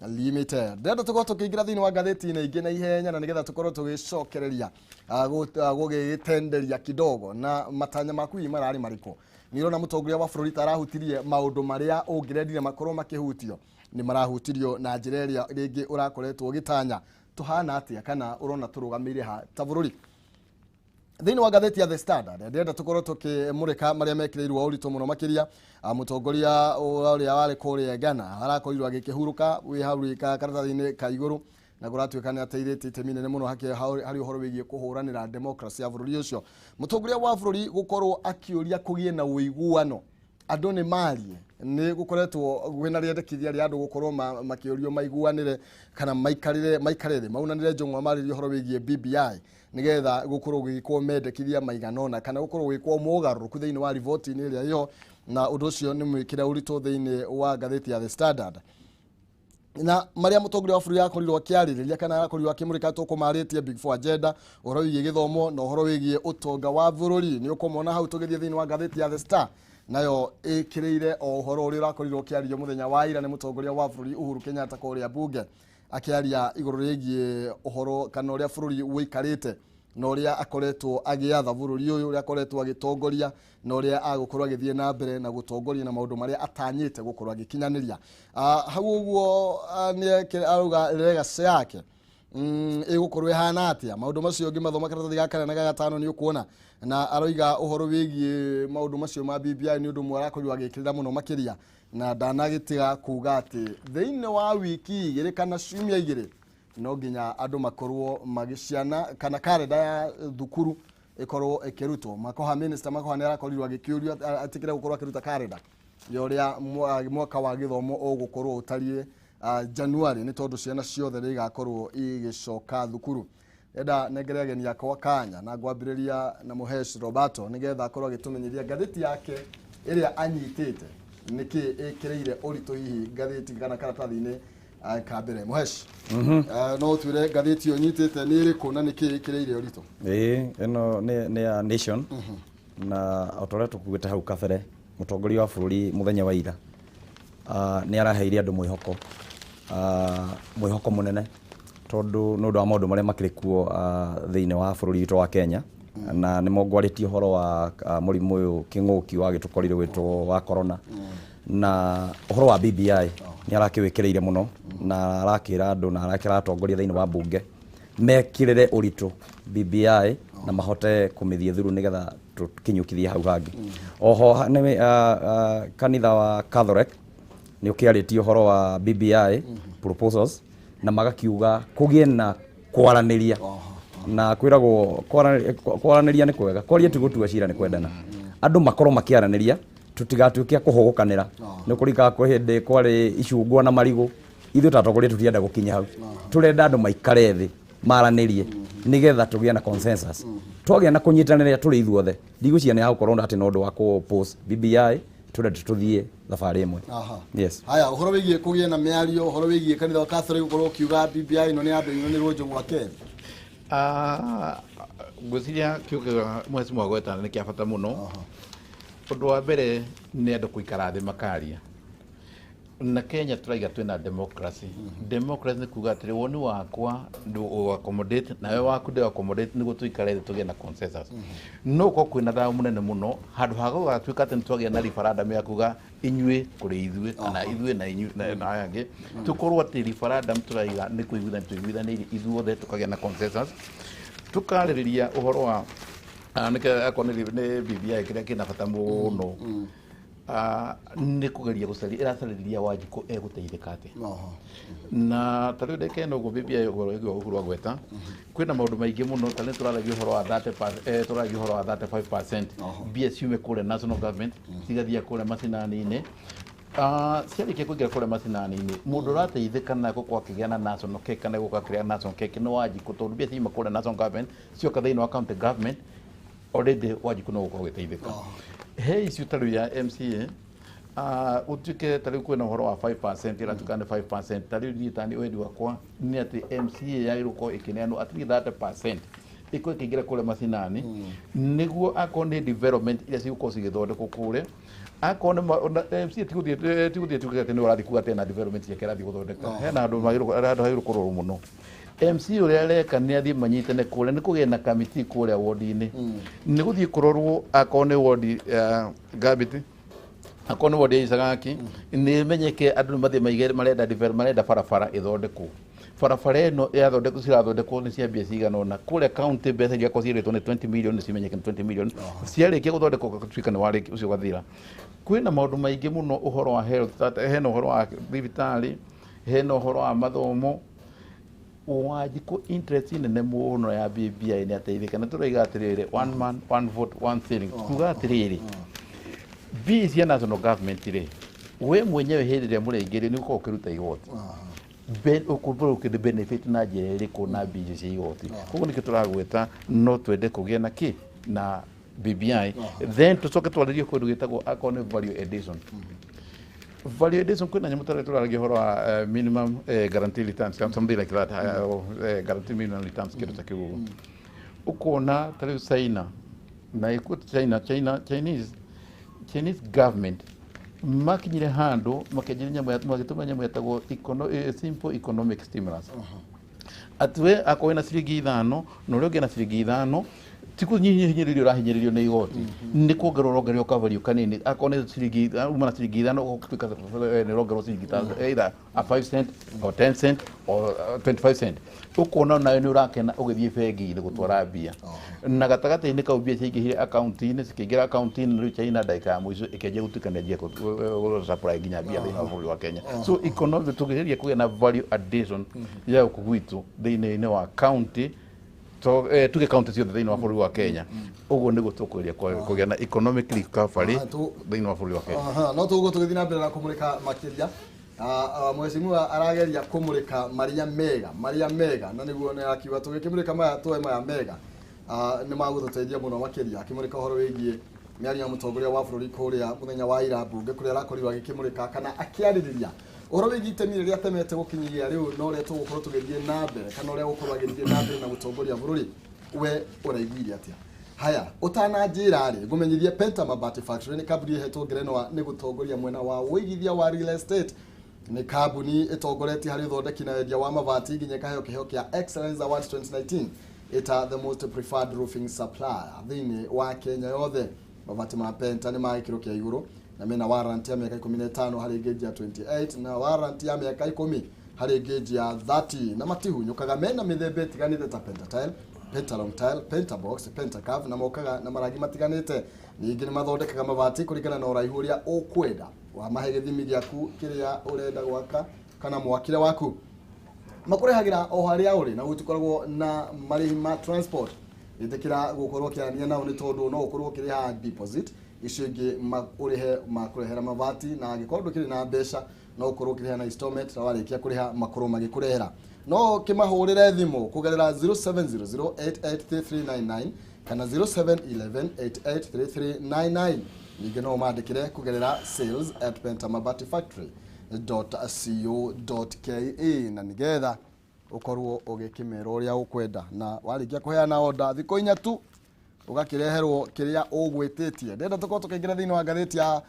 Limited. Ndĩrenda tũkorwo tũkĩingĩra thĩinĩ wa ngathĩti-inĩ ingĩ na ihenya, na nĩgetha tũkorwo tũgĩcokereria gũgĩtenderia kidogo. Na matanya maku hihi mararĩ marĩkũ? Nĩ ũrona mũtongoria wa bũrũri ta arahutirie maũndũ marĩa ũngĩrendire makorwo makĩhutio, nĩ marahutirio na njĩra ĩrĩa rĩngĩ ũrakoretwo ũgĩtanya? Tũhana atĩa, kana ũrona tũrũgamĩire ha ta bũrũri? Thĩinĩ wa ngathĩti ya The Standard, ndĩrenda tũkorwo tũkĩmũrĩka marĩa mekĩrĩirwo ũritũ mũno makĩria. Mũtongoria ũrĩa warĩ kũrĩa Ghana arakorirwo agĩkĩhurũka wĩ hau karatathi-inĩ ka igũrũ, na kũratuĩka nĩ ateithĩtie itemi inene mũno harĩ ũhoro wĩgiĩ kũhũranĩra democracy ya bũrũri ũcio. Mũtongoria wa bũrũri gũkorwo akĩũria kũgĩe na ũiguano, andũ nĩ marie. Nĩ gũkoretwo kwĩna rĩendekithia rĩa andũ gũkorwo makĩũrio maiguanĩre kana maikarĩre maikarĩre maunanĩre njũng'wa, marĩrie ũhoro wĩgiĩ BBI, nĩgetha gũkorwo gũgĩkwo mendekithia maigana ũna kana gũkorwo gũgĩkwo mogarũrũku thĩinĩ wa riboti-inĩ ĩrĩa ĩho, na ũndũ ũcio nĩ mwĩkĩre ũritũ thĩinĩ wa ngathĩti ya The Standard. Na marĩa mũtongoria wa bũrũri akorirwo akĩarĩrĩria kana arakorirwo akĩmũrĩka, tũkũmarĩtie Big Four agenda, ũhoro wĩgiĩ gĩthomo na ũhoro wĩgiĩ ũtonga wa bũrũri, nĩ ũkũmona hau. Tũgĩthiĩ thĩinĩ wa ngathĩti ya The Star, nayo ĩkĩrĩire o ũhoro ũrĩa ũrakorirwo ũkĩario mũthenya wa ira nĩ mũtongoria wa bũrũri Uhuru Kenyatta kũrĩa bunge, akĩaria igũrũ rĩgiĩ ũhoro kana ũrĩa bũrũri ũikarĩte na ũrĩa akoretwo agĩatha bũrũri ũyũ, ũrĩa akoretwo agĩtongoria na ũrĩa agũkorwo agĩthiĩ na mbere na gũtongoria, na maũndũ marĩa atanyĩte gũkorwo agĩkinyanĩria. Hau ũguo nĩ arauga legacy yake ĩgũkorwo ĩhana atĩa. Maũndũ macio ũngĩmathoma karatathi ga kana na ga gatano nĩ ũkuona, na aroiga ũhoro wĩgiĩ maũndũ macio ma BBI nĩ ũndũ ũmwe arakorirwo agĩkĩrĩra mũno makĩria, na ndanagĩtiga kuga atĩ thĩinĩ wa wiki 2 kana ciumia 2 no nginya andũ makorwo magĩciana kana karenda ya thukuru ĩkorwo ĩkĩrutwo. Makoha, minister Makoha nĩ arakorirwo agĩkĩũrio atĩkĩre gũkorwo akĩruta karenda ya ũrĩa mwaka wa gĩthomo ũgũkorwo ũtariĩ January, nĩ tondũ ciana ciothe nĩ igakorwo igĩcoka thukuru. Enda nengere ageni akwa kanya, na ngwambĩrĩria na Mũhesh Roberto, nĩgetha akorwo agĩtũmenyithia ngathĩti yake ĩrĩa anyitĩte nĩkĩ ĩkĩrĩire ũritũ hihi ngathĩti kana karatathi-inĩ ka mbere. Mũhesh, no ũtwĩre ngathĩti ĩyo nyitĩte nĩ ĩrĩkũ na nĩkĩ ĩkĩrĩire ũritũ? Ĩĩ, ĩno nĩ ya Nation, na o ta ũrĩa tũkuĩte hau kabere, mũtongoria wa bũrũri mũthenya wa ira nĩ araheire andũ mwĩhoko, mwĩhoko mũnene, tondũ nĩ ũndũ wa maũndũ marĩa makĩrĩ kuo thĩinĩ wa bũrũri witũ wa Kenya, na nĩ mongwarĩtie ũhoro wa mũrimũ ũyũ kĩng'ũki wagĩtũkorire gwĩtwo wa corona, na ũhoro wa BBI nĩ arakĩwĩkĩrĩire mũno, na arakĩra andũ na arakĩra atongoria thĩinĩ wa bunge mekĩrĩre ũritũ BBI na mahote kũmĩthiĩ through nĩgetha tũkinyũkithie hau hangĩ. Oho nĩ kanitha wa Catholic nĩ ũkĩarĩtie ũhoro wa BBI proposals. Na magakiuga kũgĩe na kwaranĩria na kwĩragwo kwaranĩria nĩ kwega, kwaria ti gũtua cira nĩ kwendana. Andũ makorwo makĩaranĩria, tũtigatuĩke a kũhũgũkanĩra. Nĩ kũrikaga kwĩ hĩndĩ kwarĩ icungwa na marigũ. Ithuĩ ta atongoria tũtirenda gũkinya hau, tũrenda andũ maikare thĩ maranĩrie nĩgetha tũgĩe na consensus, twagĩa na kũnyitanĩra tũrĩ ithuothe. Ndigwĩciria nĩ hagũkorwo atĩ na ũndũ wa kũ oppose BBI, tũrenda tũthiĩ thabarĩ ĩmwe. Yes. Haya, ũhoro wĩgiĩ kũgĩe na mĩario, ũhoro wĩgiĩ kanitha wa Catholic gũkorwo ũkiuga BBI ĩno nĩ andũ ĩno nĩ rũnjũ kerĩ. Ngwĩciria kĩo kĩa mheshimiwa gweta nĩ kĩa bata mũno. Ũndũ wa mbere nĩ andũ gũikara thĩ makaria. Na Kenya tũraiga twĩna democracy. Democracy nĩ kuga atĩrĩ, woni wakwa ndũ accommodate nawe waku ndĩ accommodate, nĩguo tũikare thĩ tũgĩe na consensus. No gũkorwo kwĩna thayũ mũnene mũno handũ ha gũgatuĩka atĩ nĩ twagĩa na referendum ya kuga inyuĩ kũrĩ ithuĩ kana ithuĩ na inyuĩ na aya angĩ, tũkorwo atĩ referendum tũraiga nĩ kũiguithania tũiguithanĩirie ithuothe, tũkagĩa na consensus, tũkarĩrĩria ũhoro wa nĩkĩo akorwo nĩ BBI kĩrĩa kĩna bata mũno. Nĩ kũgeria gũcaria ĩracarĩria Wanjikũ egũteithĩka atĩa. Na ta rĩu ndeke ĩno ũguo BBI ũhoro wĩgiĩ Uhuru agweta kwĩna maũndũ maingĩ mũno. Ta rĩu tũraragia ũhoro wa 30 tũraragia ũhoro wa 35% mbia ciume kũrĩa national government cigathiĩ kũrĩa macinani-inĩ. Ciarĩkia kũingĩra kũrĩa macinani-inĩ, mũndũ ũrateithĩka na gũkorwo akĩgĩa na national cake kana gũkorwo akĩrĩa national cake nĩ Wanjikũ, tondũ mbia ciuma kũrĩa national government cioka thĩinĩ wa county government, already Wanjikũ no gũkorwo agĩteithĩka. He issue ta rĩu ya MCA, ũtuĩke ta rĩu kwĩna ũhoro wa 5%, ĩratuĩka nĩ 5%. Ta rĩu niĩ tani wendi wakwa nĩ atĩ MCA yagĩrĩirwo gũkorwo ĩkĩneanwo at least 30% ĩkorwo ĩkĩingĩra kũrĩa macinani, nĩguo akorwo nĩ development iria cigũkorwo cigĩthondekwo kũrĩa, akorwo nĩ MCA ti gũthiĩ tuge atĩ nĩ ũrathiĩ kuga atĩ ena development ciake arathiĩ gũthondeka. Hena handũ handũ hagĩrĩirwo kũrorwo mũno. MC ũrĩa areka nĩ athiĩ manyitane kũrĩa, nĩ kũgĩa na kamiti kũrĩa wodi-inĩ, nĩ gũthiĩ kũrorwo akorwo nĩ wodi ya Gabiti, akorwo nĩ wodi ya Icagaki, nĩ menyeke andũ nĩ mathiĩ maige marenda marenda barabara ĩthondekwo. Barabara ĩno yathondekwo, cirathondekwo nĩ cia mbia cigana ũna kũrĩa county, mbeca iria korwo ciĩrĩtwo nĩ 20 million, nĩ cimenyeke nĩ 20 million ciarĩkia gũthondekwo, gũtuĩka nĩ warĩkia ũcio ũgathira. Kwĩna maũndũ maingĩ mũno, ũhoro wa health, hena ũhoro wa thibitarĩ, hena ũhoro wa mathomo. Wanjikũ interest nene mũno ya BBI nĩ ateithĩka, na tũroiga atĩrĩrĩ, one man, one vote, one ceiling, kuga atĩrĩrĩ, mbia cia national government rĩ, we mwenyewe hĩndĩ ĩrĩa mũraingĩrio nĩ ũkorwo ũkĩruta igoti, ũkũkorwo ũkĩ benefit na njĩra ĩrĩkũ na mbia icio cia igoti? Koguo nĩkĩo tũragwĩta no twende kũgĩa na kĩ na BBI, then tũcoke twarĩrie kũndũ gĩtagwo akorwo nĩ value addition. Value addition, kwĩna nyamũ tarĩ tũraragia ũhoro wa minimum guarantee returns, something like that, guarantee minimum returns, kĩndũ ta kĩu ũguo. Ũkona ta rĩu China na ĩkuo China, China Chinese Chinese government makinyire handũ makĩanjĩrĩria nyamũ magĩtũma nyamũ yetagwo simple economic stimulus, atĩ we akorwo wĩna ciringi 5 na ũrĩa ũngĩ na ciringi 5, ti kũhinyĩrĩrio ũrahinyĩrĩrio nĩ igoti, nĩ kuongererwo ũrongererwo kavalue kanini. Akorwo nĩ ciringi uma na ciringi 5, ũgatuĩka nĩ ũrongererwo ciringi ta either a 5 cent or 10 cent or 25 cent. Ũkona nawe nĩ ũrakena ũgĩthiĩ bengi-inĩ gũtwara mbia, na gatagatĩ-inĩ kau mbia ciaingĩhire akaunti-inĩ, cikĩingĩra akaunti-inĩ. Rĩu China ndagĩka ya mũico ĩkĩanjia gũtuĩka nĩ yanjia gũ supply nginya mbia thĩinĩ wa bũrũri wa Kenya. So economic tũkĩgeria kũgĩa na value addition ya gũkũ gwitũ thĩinĩ wa county to tuge county ciothe thĩinĩ wa bũrũri wa Kenya, ũguo nĩguo tũkũgeria kũgĩa na economic recovery thĩinĩ wa bũrũri wa Kenya. Aha, no tũgũkorwo tũgĩthiĩ na mbere na kũmũrĩka makĩria. Mheshimiwa arageria kũmũrĩka marĩa mega, marĩa mega, na nĩguo nĩ akiuga tũgĩkĩmũrĩka maya tuoe maya mega. Nĩ magũtũteithia mũno makĩria. Akĩmũrĩka ũhoro wĩgiĩ mĩario ya mũtongoria wa bũrũri kũrĩa mũthenya wa ira mbunge, kũrĩa arakorirwo agĩkĩmũrĩka kana akĩarĩrĩria ũhoro wĩgiĩ itemi rĩrĩa atemete gũkinyagia rĩu na ũrĩa tũgũkorwo tũgĩthiĩ na mbere kana ũrĩa gũkorwo agĩthiĩ na mbere na gũtongoria bũrũri. We ũraiguire atĩa? Haya, ũtananjĩra rĩ, ngũmenyithie Penta Mabati Factory nĩ kambuni ĩhetwo ngerenwa nĩ gũtongoria mwena wa ũigithia wa real estate. Nĩ kambuni ĩtongoretie harĩ ũthondeki na wendia wa mabati, nginya ĩkaheo kĩheo kĩa Excellence Awards 2019 ĩta the most preferred roofing supplier thĩinĩ wa Kenya yothe. Mabati ma Penta nĩ ma gĩkĩro kĩa igũrũ na mena warranty ya mĩaka 15 harĩ gauge ya 28 na warranty ya mĩaka 10 harĩ gauge ya 30, na matihunyũkaga. Mena mĩthemba ĩtiganĩte ta Pentatile, Pentalong tile, Pentabox, Pentacarve, na mokaga na marangi matiganĩte. Ningĩ nĩ mathondekaga mabati kũringana na ũraihu ũrĩa ũkwenda, wamahe gĩthimi gĩaku kĩrĩa ũrenda gwaka kana mwakĩre waku. Makũrehagĩra o harĩa ũrĩ na gũtikoragwo na marĩhi ma transport. Ĩtĩkĩra gũkorwo ũkĩaranĩria nao nĩ tondũ no ũkorwo ũkĩrĩha deposit, icio ingĩ ũrĩhe makũrehera mabati, na angĩkorwo ndũkĩrĩ na mbeca no ũkorwo ũkĩrĩha na installment, na warĩkia kũrĩha makorwo magĩkũrehera. No ũkĩmahũrĩre thimũ kũgerera 0700883399 kana 0711883399. Ningĩ no ũmandĩkĩre kũgerera sales@pentamabatifactory.co.ke, na nĩgetha ũkorwo ũgĩkĩmera ũrĩa ũkwenda, na warĩkia kũheana order thikũ 4 tu ũgakĩreherwo kĩrĩa ũgwĩtĩtie. Ndĩrenda tũkorwo tũkĩingĩra thĩinĩ wa ngathĩti ya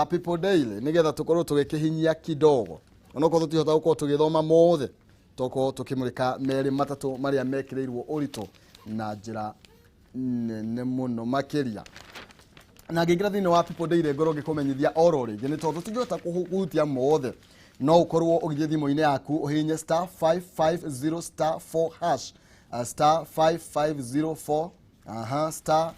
People Daily nĩgetha tũkorwo tũgĩkĩhinyia kidogo, onokorwo tũtihota gũkorwo tũgĩthoma mothe, tũkorwo tũkĩmũrĩka merĩ matatũ marĩa mekĩrĩirwo ũritũ na njĩra nene mũno makĩria. Na ngĩingĩra thĩinĩ wa People Daily ngorwo ngĩkũmenyithia oro rĩngĩ, nĩ tondũ tũtingĩhota kũhutia mothe, no ũkorwo ũgĩthiĩ thimũ-inĩ yaku ũhihinye star 550 star 4 hash, star 5504, aha, star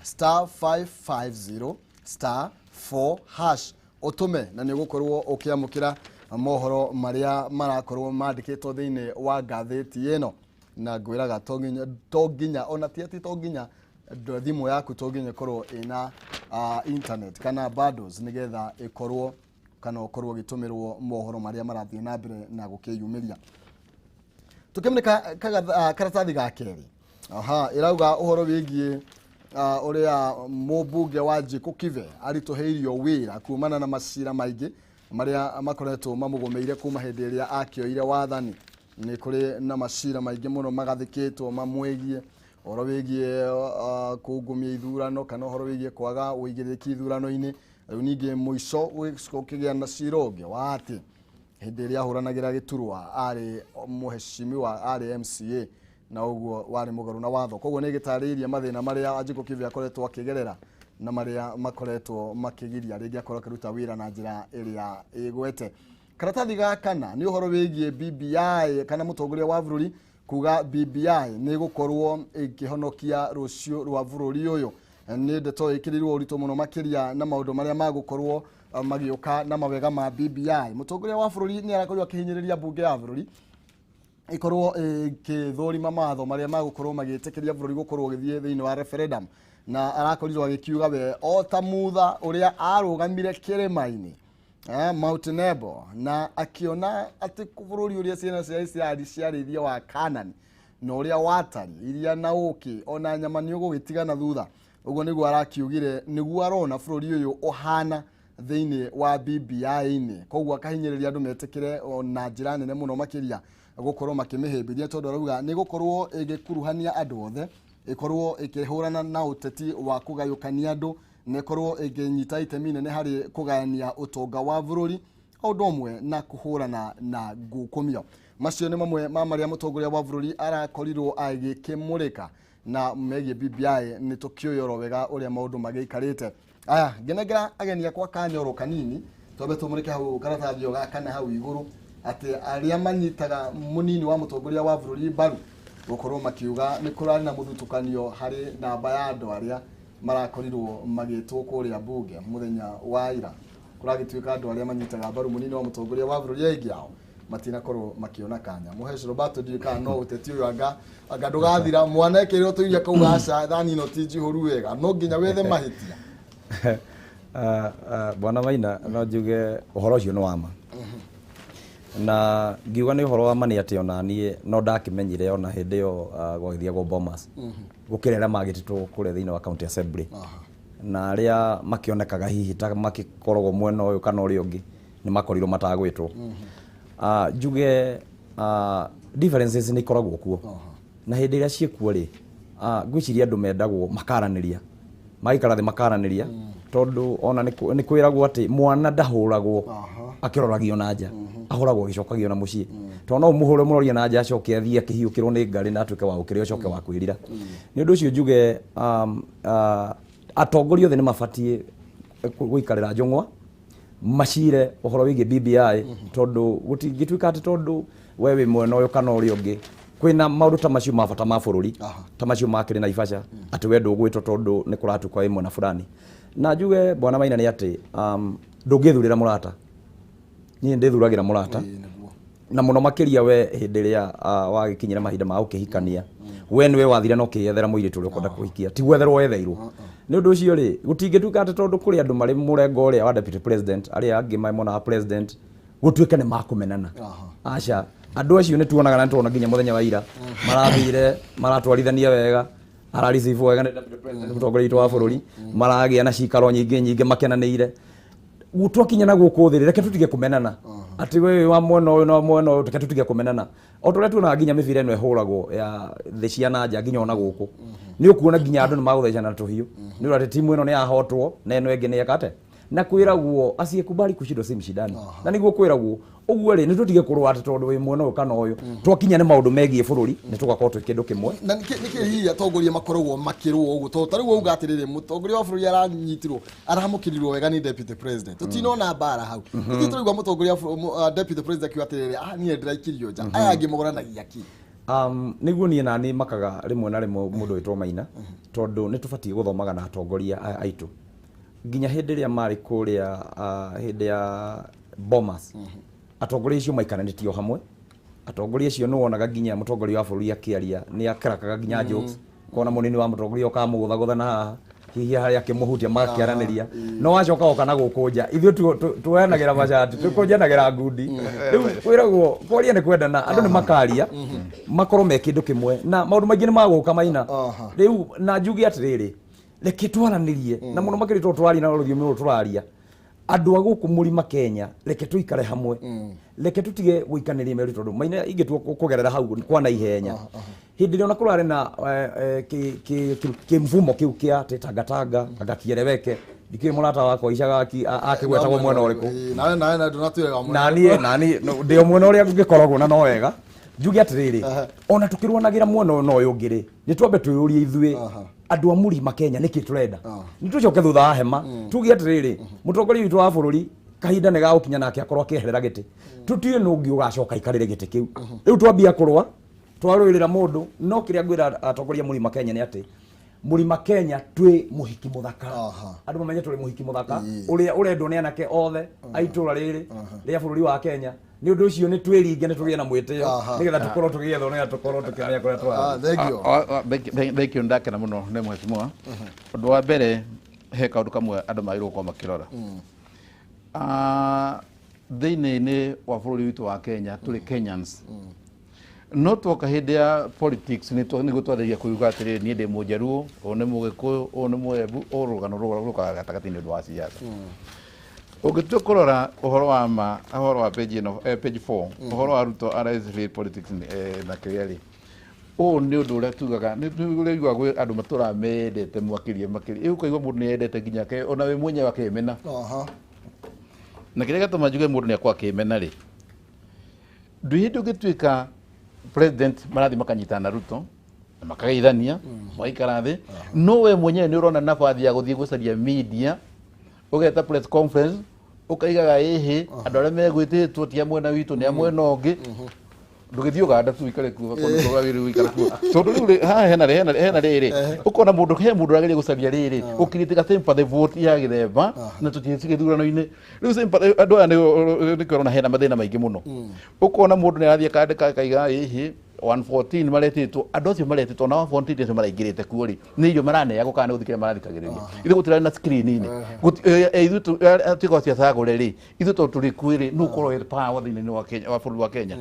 star 550 star 4 hash, ũtũme na nĩ ũgũkorwo ũkĩamũkĩra mohoro marĩa marakorwo mandĩkĩtwo thĩinĩ wa ngathĩti ĩno. Na ngwĩraga to nginya ona ti atĩ to nginya thimũ yaku to nginya ĩkorwo ĩna internet kana bundles nĩgetha ĩkorwo kana ũkorwo ũgĩtũmĩrwo mohoro marĩa marathiĩ na mbere na gũkĩyumĩria. Tũkĩmũrĩka karatathi ga kerĩ, aha, ĩrauga ũhoro wĩgiĩ ũrĩa mũmbunge wa Njĩkũ Kibe aritũhĩirio wĩra kumana na macira maingĩ marĩa makoretwo mamũgũmĩire kuma hĩndĩ ĩrĩa akĩoire wathani. Nĩ kũrĩ na macira maingĩ mũno magathĩkĩtwo mamwĩgiĩ ũhoro wĩgiĩ kũngumia ithurano kana ũhoro wĩgiĩ kwaga ũigĩrĩrĩki ithurano-inĩ. Rĩu ningĩ mũico ũkĩgĩa na cira ũngĩ wa atĩ hĩndĩ ĩrĩa ahũranagĩra gĩturwa arĩ mũheshimiwa, arĩ MCA, na ũguo warĩ mũgarũ na watho. Koguo nĩ gĩtarĩirie mathĩna marĩa Wanjikũ Kibe akoretwo akĩgerera na marĩa makoretwo makĩgiria rĩngĩ akorwo akĩruta wĩra na njĩra ĩrĩa ĩgwete. Karatathi ga kana nĩ ũhoro wĩgiĩ BBI kana mũtongoria wa bũrũri kuga BBI nĩ gũkorwo ĩkĩhonokia rũciũ rwa bũrũri ũyũ. Nĩ ndeto ĩkĩrĩirwo ũritũ mũno makĩria na maũndũ marĩa magũkorwo magĩũka na mawega ma BBI. Mũtongoria wa bũrũri nĩ arakorirwo akĩhinyĩrĩria mbunge ya bũrũri ikorwo ĩkĩthũrima mawatho marĩa magũkorwo magĩtĩkĩria bũrũri gũkorwo ũgĩthiĩ thĩinĩ wa referendum, na arakorirwo agĩkiuga we o ta Mutha ũrĩa arũgamire kĩrĩma-inĩ Mount Nebo, na akiona atĩ bũrũri ũrĩa ciana cia Isiraeli ciarĩithia wa Kanani na ũrĩa watari iria na ũkĩ ona nyama nĩ ũgũgĩtigana thutha. Ũguo nĩguo arakiugire nĩguo arona bũrũri ũyũ ũhana thĩinĩ wa BBI-inĩ. Koguo akahinyĩrĩria andũ metĩkĩre na njĩra nene mũno makĩria gũkorwo makĩmĩhĩmbĩria, tondũ arauga nĩ gũkorwo ĩgĩkuruhania andũ othe, ĩkorwo ĩkĩhũrana na ũteti wa kũgayũkania andũ, na ĩkorwo ĩkĩnyita itemi inene harĩ kũgayania ũtonga wa bũrũri o ũndũ ũmwe na kũhũrana na ngukumio. Macio nĩ mamwe ma marĩa mũtongoria wa bũrũri arakorirwo agĩkĩmũrĩka na megiĩ BBI. Nĩ tũkĩũĩ oro wega ũrĩa maũndũ magĩikarĩte. Aya, ngenengera ageni akwa kanyoro kanini twambe tũmũrĩke hau karatathi o gaka kana hau igũrũ atĩ arĩa manyitaga mũnini wa mũtongoria wa bũrũri mbaru gũkorwo makiuga nĩ kũrarĩ na mũthutũkanio harĩ namba ya andũ arĩa marakorirwo magĩtwo kũrĩa mbunge mũthenya wa ira. Kũragĩtuĩka andũ arĩa manyitaga mbaru mũnini wa mũtongoria wa bũrũri aingĩ ao matinakorwo makiona kanya. Mũheci Roberto, ndiũĩ kana no ũteti ũyũ anga ndũgathira, mwana ekĩrĩrwo tũiria kau aca thani ĩno ti njihũru wega, no nginya wethe mahĩtia. Bwana Maina, no njuge ũhoro ũcio nĩ wa ma, na ngiuga nĩ ũhoro wa ma nĩ atĩ ona niĩ no ndakĩmenyire ona hĩndĩ ĩyo gwagĩthiagwo Bomas gũkĩrĩ arĩa magĩtĩtwo kũrĩa thĩinĩ wa county assembly, na arĩa makĩonekaga hihi ta makĩkoragwo mwena ũyũ kana ũrĩa ũngĩ nĩ makorirwo matagwĩtwo. Njuge differences nĩ ikoragwo kuo, na hĩndĩ ĩrĩa ciĩkuo rĩ, ngwĩciria andũ mendagwo makaranĩria, magaikara thĩ makaranĩria, tondũ ona nĩ kwĩragwo atĩ mwana ndahũragwo akĩroragio na nja, ahũragwo agĩcokagio na mũciĩ, tondũ no ũmũhũre mũrorie na nja acoke athiĩ akĩhiũkĩrwo nĩ ngarĩ na atuĩke wa gũkĩrĩa ũcoke wa kwĩrira. Nĩ ũndũ ũcio njuge atongoria othe nĩ mabatiĩ gũikarĩra njũng'wa macire ũhoro wĩgiĩ BBI, tondũ gũtingĩtuĩka atĩ tondũ we wĩ mwena ũyũ kana ũrĩa ũngĩ kwĩna maũndũ ta macio ma bata ma bũrũri ta macio makĩrĩ Naivasha atĩ we ndũgwĩtwo tondũ nĩ kũratuĩka wĩ mwena fulani. Na njuge Bwana Maina nĩ atĩ ndũngĩthurĩra mũrata, niĩ ndĩthuragĩra mũrata. Na mũno makĩria we hĩndĩ ĩrĩa wagĩkinyĩra mahinda ma gũkĩhikania, we nĩwe wathire na ũkĩyethera mũirĩtu ũrĩa ũkwenda kũhikia, ti gwetherwo wetheirwo. Nĩ ũndũ ũcio rĩ, gũtingĩtuĩka atĩ tondũ kũrĩ andũ marĩ mũrengo ũrĩa wa deputy president, arĩa angĩ marĩ mwena wa president, gũtuĩke nĩ makũmenana. Aca, andũ acio nĩ tuonaga na nĩ tuona nginya mũthenya wa ira marathire maratwarithania wega, arareceive wega nĩ deputy president, mũtongoria witũ wa bũrũri, maragĩa na cikaro nyingĩ nyingĩ makenanĩire. Twakinya na gũkũ thĩ rĩ, reke tũtige kũmenana atĩ we wĩ wa mwena ũyũ na wa mwena ũyũ, reke tũtige kũmenana. O ta ũrĩa tuonaga nginya mĩbira ĩno ĩhũragwo ya thĩ cia na nja nginya ona gũkũ, nĩ ũkuona nginya andũ nĩ magũthecana na tũhiũ nĩ ũndũ atĩ timu ĩno nĩ yahotwo na ĩno ĩngĩ nĩ yeka atĩa, na kwĩragwo asiyekubali kushindwa si mshindani, na nĩguo kwĩragwo ũguo rĩ, nĩ tũtige kũrũa atĩ tondũ wĩ mwena ũyũ kana ũyũ. Twakinya nĩ maũndũ megiĩ bũrũri, nĩ tũgakorwo twĩ kĩndũ kĩmwe. Na nĩkĩ hihi atongoria makoragwo makĩrũa ũguo? Tondũ ta rĩu wauga atĩrĩrĩ, mũtongoria wa bũrũri aranyitirwo, aramũkĩrirwo wega nĩ deputy president, tũtinona mbara hau. Ithuĩ tũraigua mũtongoria wa deputy president akiuga atĩrĩrĩ, ah, niĩ ndĩraikirio nja, aya angĩ mũgũranagia kĩ? Nĩguo niĩ nani makaga rĩmwe na rĩmwe mũndũ wĩtwo Maina, tondũ nĩ tũbatiĩ gũthomaga na atongoria aya aitũ nginya hĩndĩ ĩrĩa marĩ kũrĩa, hĩndĩ ya Bomas, atongoria acio maikaranĩtie o hamwe. Atongoria acio nĩ wonaga nginya mũtongoria wa bũrũri akĩaria nĩ akrakaga nginya jokes, kona mũnini wa mũtongoria ũkamũgũthagũtha na haha hihi harĩa akĩmũhutia magakĩaranĩria, no wacoka oka na gũkũ nja ithuĩ tuoyanagĩra macati, tũkũnjanagĩra ngundi. Rĩu kwĩragwo kwaria nĩ kwendana, andũ nĩ makaria makorwo me kĩndũ kĩmwe na maũndũ maingĩ nĩ magũka Maina. Rĩu na njuge atĩrĩrĩ, reke twaranĩrie na mũno makĩria tondũ tũraria na rũthiomi rũrũ tũraria andũ a gũkũ mũrima Kenya, reke tũikare hamwe, reke tũtige gũikanĩria mĩario, tondũ Maina ingĩtua kũgerera hau kwa na ihenya hĩndĩ ĩrĩa ona kũrarĩ na kĩmfumo kĩu kĩa atĩ tangatanga agakiereweke, ndikĩũĩ mũrata wakwa icaga akĩgwetagwo mwena ũrĩkũ. Nawe ndũnatwĩraga mwena. Naniĩ ndĩ o mwena ũrĩa ngĩkoragwo na no wega njuge atĩrĩrĩ, ona tũkĩrũanagĩra mwena ũyũ na ũyũ ũngĩ rĩ, nĩ twambe twĩyũrie ithuĩ andũ a mũrima Kenya nĩkĩ tũrenda. Nĩ tũcoke thutha wa hema tuge atĩrĩrĩ, mũtongoria witũ wa bũrũri kahinda nĩ gagũkinya nake akorwo akĩeherera gĩtĩ, tũtiũĩ nũ ũngĩ ũgacoka aikarĩre gĩtĩ kĩu. Rĩu twambia kũrũa twarũĩrĩra mũndũ, no kĩrĩa ngwĩra atongoria mũrima Kenya nĩ atĩ mũrima Kenya twĩ mũhiki mũthaka. Andũ mamenye tũrĩ mũhiki mũthaka ũrĩa ũrendwo nĩ anake othe a itũra rĩrĩ rĩa bũrũri wa Kenya. Nĩ ũndũ ũcio nĩ twĩringe, nĩ tũgĩe na mwĩtĩo nĩgetha tũkorwo tũgĩethwo, nĩgetha tũkorwo tũkĩmenya kũrĩa tũrathiĩ. Thank you. Thank you, ndakena mũno nĩ mheshimiwa. Ũndũ wa mbere, he kaũndũ kamwe andũ magĩrĩirwo gũkorwo makĩrora. Thĩinĩ-inĩ wa bũrũri witũ wa Kenya tũrĩ Kenyans, no twoka hĩndĩ ya politics nĩguo twanjĩrĩria kũiga atĩrĩrĩ, niĩ ndĩ mũnjaruo, ũyũ nĩ mũgĩkũyũ, ũyũ nĩ mũembu, ũyũ rũgano rũkaga gatagatĩ-inĩ ũndũ wa siasa. Ũngĩtua kũrora ũhoro wa ma, ũhoro wa page ĩno, page 4, ũhoro wa Ruto RSV politics, na kĩrĩa rĩ, ũũ nĩ ũndũ ũrĩa tugaga nĩ ũrĩa ũiguaga kwĩ andũ matũraga mendete makĩria makĩria, ĩ ũkaigua mũndũ nĩ endete nginya ona we mwenyewe akemena. Na kĩrĩa gĩatũma njuge mũndũ nĩ akorwo akĩmena rĩ, ndwĩ hĩndĩ ũngĩtuĩka president marathiĩ makanyitana na Ruto na makageithania magaikara thĩ, no we mwenyewe nĩ ũrona nabathi ya gũthiĩ gũcaria media, ũgeta press conference, ũkaigaga ĩhĩ andũ arĩa megwĩtĩtwo ti a mwena witũ, nĩ a mwena ũngĩ. Ndũgĩthiĩ Uganda tu ũikare kuo, ũikare kuo, tondũ rĩu rĩ, haha hena rĩrĩ ũkona mũndũ, he mũndũ ũrageria gũcaria rĩrĩ ũkiritika sympathy vote ya gĩthemba na tũthiĩ gĩthurano-inĩ. Rĩu sympathy andũ aya nĩkĩo ũrona hena mathĩna maingĩ mũno. Ũkona mũndũ nĩ arathiĩ akandĩka akaiga ĩhĩ 114 maretĩtwo, andũ acio maretĩtwo na 114 acio maraingĩrĩte kuo rĩ, nĩ irio maraneagwo kana nĩ gũthikĩrĩria marathikagĩrĩria? Ithuĩ gũtirarĩ na screen-inĩ. Ithuĩ tuĩka wa ciacagũre rĩ, ithuĩ tondũ tũrĩ kuo rĩ, nũ ũkorwo wĩ power thĩinĩ wa Kenya, wa bũrũri wa Kenya?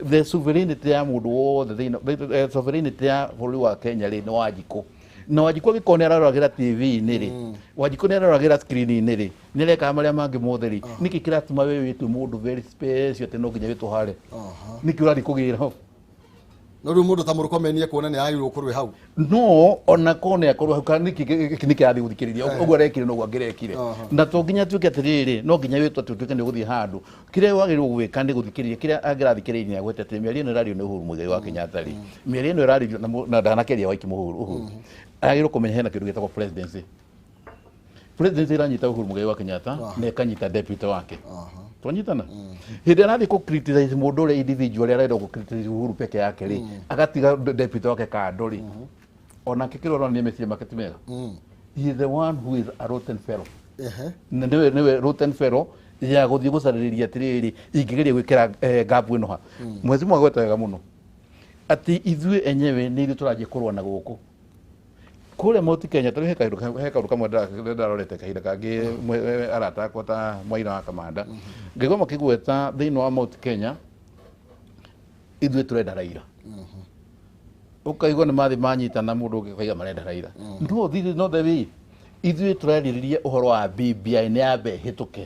The sovereignty ya mũndũ wothe thĩinĩ, sovereignty ya bũrũri wa Kenya rĩ, nĩ Wanjikũ. Na Wanjikũ angĩkorwo nĩ araroragĩra TV-inĩ rĩ, Wanjikũ nĩ araroragĩra screen-inĩ rĩ, nĩ arekaga marĩa mangĩ mothe rĩ, nĩkĩ kĩratũma we wĩtue mũndũ very special atĩ no nginya wĩtwo harĩa? Nĩkĩ ũrathiĩ kũgĩra ho? No rĩu mũndũ ta Mũrkomen ekuona nĩ agĩrĩirwo gũkorwo hau. No ona korwo nĩ akorwo hau, kana nĩkĩ nĩkĩ arathiĩ gũthikĩrĩria ũguo arekire, noguo angĩrekire. Na to nginya tuĩke atĩrĩrĩ, no nginya wĩtwo atĩ ũtuĩke nĩ ũgũthiĩ handũ. Kĩrĩa wagĩrĩirwo gwĩka nĩ gũthikĩrĩria kĩrĩa angĩrathikĩrĩria. Nĩ agwete atĩ mĩario ĩno ĩrario nĩ Uhuru Muigai wa Kenyatta rĩ, mĩario ĩno ĩrarĩrio na ndanakeria Waiki Uhuru, Uhuru agĩrĩirwo kũmenya hena kĩndũ gĩtagwo presidency. Presidency ĩranyita Uhuru Muigai wa Kenyatta na ĩkanyita deputy wake. Twanyitana hĩndĩ arathiĩ kũ criticize mũndũ ũrĩa individual arenda gũ criticize Uhuru peke yake rĩ, agatiga deputy wake kando rĩ, onake kĩrĩa ũronania meciria make ti mega. He is the one who is a rotten fellow. Na nĩwe rotten fellow. Ya gũthiĩ gũcarĩrĩria atĩrĩrĩ, ingĩgeria gwĩkĩra gap ĩno ha mwezi mwagweta wega mũno atĩ ithuĩ enyewe nĩ ithuĩ tũranjia kũrũa na gũkũ kũrĩa Mount Kenya. Tarĩu he kaũndũ kamwe ndarorete kahinda kangĩ, arata akwa ta Mwaira wa Kamanda, ngaigua makĩgweta thĩinĩ wa Mount Kenya ithuĩ tũrenda Raila. Ũkaigua nĩ mathi manyitana, mũndũ ũngĩ ũkaiga marenda Raila. No this is not the way. Ithuĩ tũrarĩrĩria ũhoro wa BBI nĩ yambe ĩhĩtũke.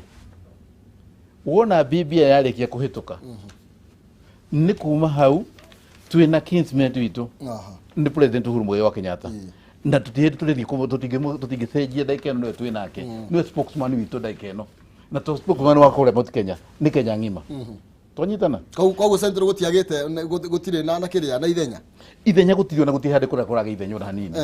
Wona BBI yarĩkia kũhĩtũka, nĩ kuma hau twĩna kinsman witũ, nĩ President Uhuru Muigai wa Kenyatta, na tũtirĩ tũrĩthiĩ tũtingĩcenjia ndagĩka ĩno. Nĩwe twĩ nake, nĩwe spokesman witũ ndagĩka ĩno, na to spokesman wa kũrĩa Mount Kenya, nĩ Kenya ng'ima. Twanyitana? Koguo Central gũtiagĩte gũtirĩ na kĩrĩa na ithenya. Ithenya gũtirĩ, ona gũtirĩ handũ kũrĩa kũragĩa ithenya ona hanini.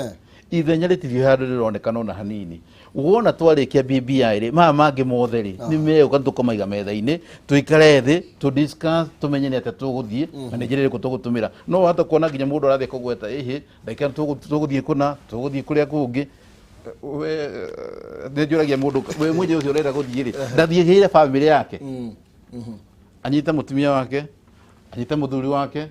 Ithenya rĩtirĩ handũ rĩronekana ona hanini. Wona twarĩkia BBI rĩ, maya mangĩ mothe rĩ nĩ megũka, tũkamaiga metha-inĩ, tũikare thĩ, tũ discuss, tũmenye nĩ atĩa tũgũthiĩ na nĩ njĩra ĩrĩkũ tũgũtũmĩra. No wahota kuona nginya mũndũ arathiĩ kũgweta ĩhĩ ndagĩka ĩno tũgũthiĩ kũna, tũgũthiĩ kũrĩa kũngĩ. We nĩ njũragia mũndũ we mwenyewe ũcio ũrenda gũthiĩ rĩ, ndathiĩrĩire bamĩrĩ yake, anyite mũtumia wake, anyite mũthuri wake,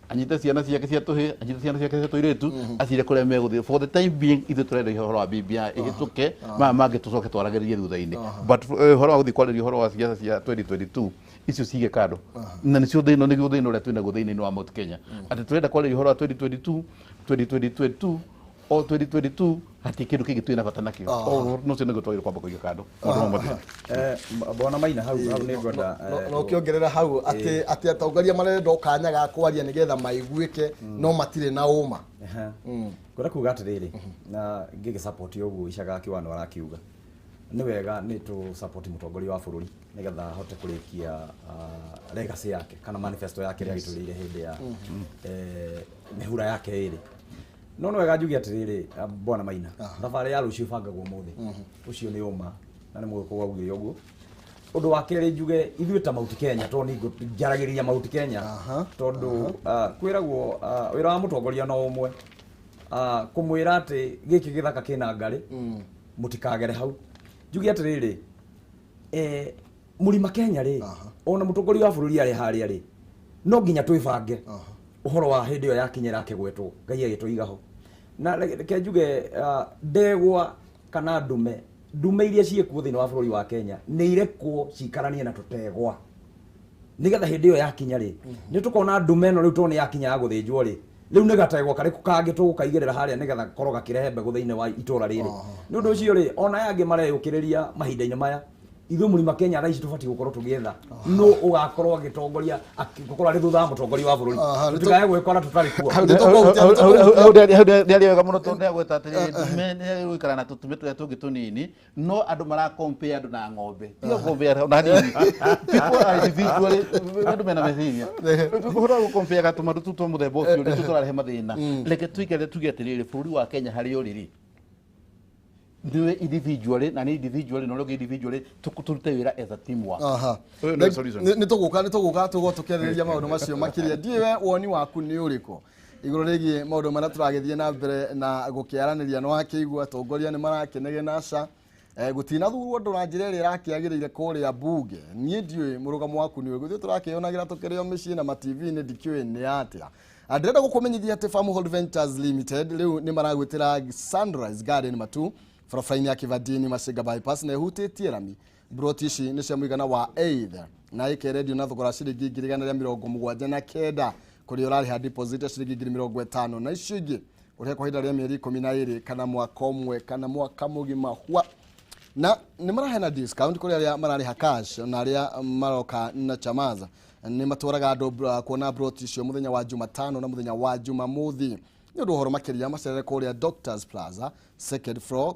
anyite ciana ciake cia tũhĩ, anyite ciana ciake cia tũirĩtu, acire kũrĩa megũthiĩ. For the time being ithuĩ tũrenda ũhoro wa BBI ĩhĩtũke, maya mangĩ tũcoke twaragĩrĩrie thutha-inĩ. But ũhoro wa gũthiĩ kwarĩria ũhoro wa siasa cia 2022, icio cige kando, na nĩcio thĩna, nĩguo thĩna ũrĩa twĩnaguo thĩinĩ wa Mount Kenya, atĩ tũrenda kwarĩria ũhoro wa 2022, 2022 o 2022, hatirĩ kĩndũ kĩngĩ twĩna bata nakĩo. O no ũcio nĩguo twagĩrĩirwo kwamba kũiga kando maũndũ mau mothe. Bwana Maina, hau nĩ ngwenda No ũkĩongerera hau atĩ atongoria marenda o kanya ga kwaria nĩgetha maiguĩke, no matirĩ na ũma. Ngwenda kuga atĩrĩrĩ, na ngĩgĩ support ũguo Icaga Kĩwano arakiuga, nĩ wega nĩ tũ support mũtongoria wa bũrũri nĩgetha ahote kũrĩkia legacy yake kana manifesto yake ĩrĩa agĩtũrĩire hĩndĩ ya mĩhura yake ĩrĩ. No nĩ wega njuge atĩrĩrĩ, bwana Maina, thabarĩ ya rũciũ ĩbangagwo ũmũthĩ. Ũcio nĩ ũma na nĩ mũgĩkũyũ augire ũguo. Ũndũ wa kerĩ, njuge ithuĩ ta Mount Kenya, tondũ nĩ njaragĩrĩria Mount Kenya, tondũ kwĩragwo wĩra wa mũtongoria no ũmwe, kũmwĩra atĩ gĩkĩ gĩthaka kĩna ngarĩ, mũtikagere hau. Njuge atĩrĩrĩ, mũrima Kenya rĩ, ona mũtongoria wa bũrũri arĩ harĩa rĩ, no nginya twĩbange ũhoro wa hĩndĩ ĩyo yakinyĩra akĩgwetwo Ngai agĩtũiga ho. Na reke njuge, ndegwa kana ndume iria ciĩkuo thĩinĩ wa bũrũri wa Kenya nĩ irekwo cikaranie na tũtegwa, nĩgetha hĩndĩ ĩyo yakinya rĩ, nĩ tũkona ndume ĩno rĩu tondũ nĩ yakinya ya gũthĩnjwo rĩ, rĩu nĩ gategwa karĩkũ kangĩ tũgũkaigĩrĩra harĩa nĩgetha gakorwo gakĩrehe mbegũ thĩinĩ wa itũra rĩrĩ. Nĩ ũndũ ũcio rĩ, ona aya angĩ mareyũkĩrĩria mahinda-inĩ maya, ithuĩ mũrima Kenya thaa ici tũbatiĩ gũkorwo tũgĩetha nũ ũgakorwo agĩtongoria, gũkorwo arĩ thutha wa mũtongoria wa bũrũri, tũtikae gwĩkora tũtarĩ kuo. Hau nĩ wega mũno, tondũ nĩagweta atĩrĩrĩ, ndume nĩ gũikara na tũtume tũrĩa tũngĩ tũnini, no andũ marakompea andũ na ng'ombe. Tiga compare ona hanini. People are individually, andũ mena meciria. Ũhoro wa gũkompea gatũma tũu twa mũthemba ũcio nĩ tũrarehe mathĩna. Reke tũikare tuge atĩrĩrĩ, bũrũri wa Kenya harĩa ũrĩ rĩ, nĩwe individually na nĩ individually na ũrĩa ũngĩ individually, tũrute wĩra as a team work. Ũyũ nĩwe solution. Nĩ tũgũka tũgũka tũkĩarĩrĩria maũndũ macio makĩria. Ndiũĩ we woni waku nĩ ũrĩkũ igũrũ rĩgiĩ maũndũ marĩa tũragĩthiĩ na mbere na gũkĩaranĩria. Nĩ wakĩigua atongoria nĩ marakĩnegena ca gũtinathurwo andũ na njĩra ĩrĩa ĩrakĩagĩrĩire kũrĩa mbunge. Niĩ ndiũĩ mũrũgamo waku nĩ ũrĩkũ. Ithuĩ tũrakĩonagĩra tũkĩrĩ o mĩciĩ na ma TV-inĩ, ndikĩũĩ nĩ atĩa. Ndĩrenda gũkũmenyithia atĩ Farmhold Ventures Limited rĩu nĩ maragwĩtĩra Sunrise Garden Matu, barabara-inĩ ya Kivandini Masinga bypass, na ĩhutĩtie rami. Broti ici nĩ cia mũigana wa 8 na ĩkerendio na thogora wa ciringi 179,000, kũrĩa ũrarĩha deposit ya ciringi 50,000 na icio ingĩ ũrĩhe kwa ihinda rĩa mĩeri 12 kana mwaka ũmwe kana mwaka mũgima hwa. Na nĩ maraheana discount kũrĩ arĩa mararĩha cash na arĩa maroka na chamaza. Nĩ matwaraga andũ kuona broti icio mũthenya wa Jumatano na mũthenya wa Jumamothi. Nĩ ũndũ ũhoro makĩria, macerere kũrĩa Doctors Plaza, second floor,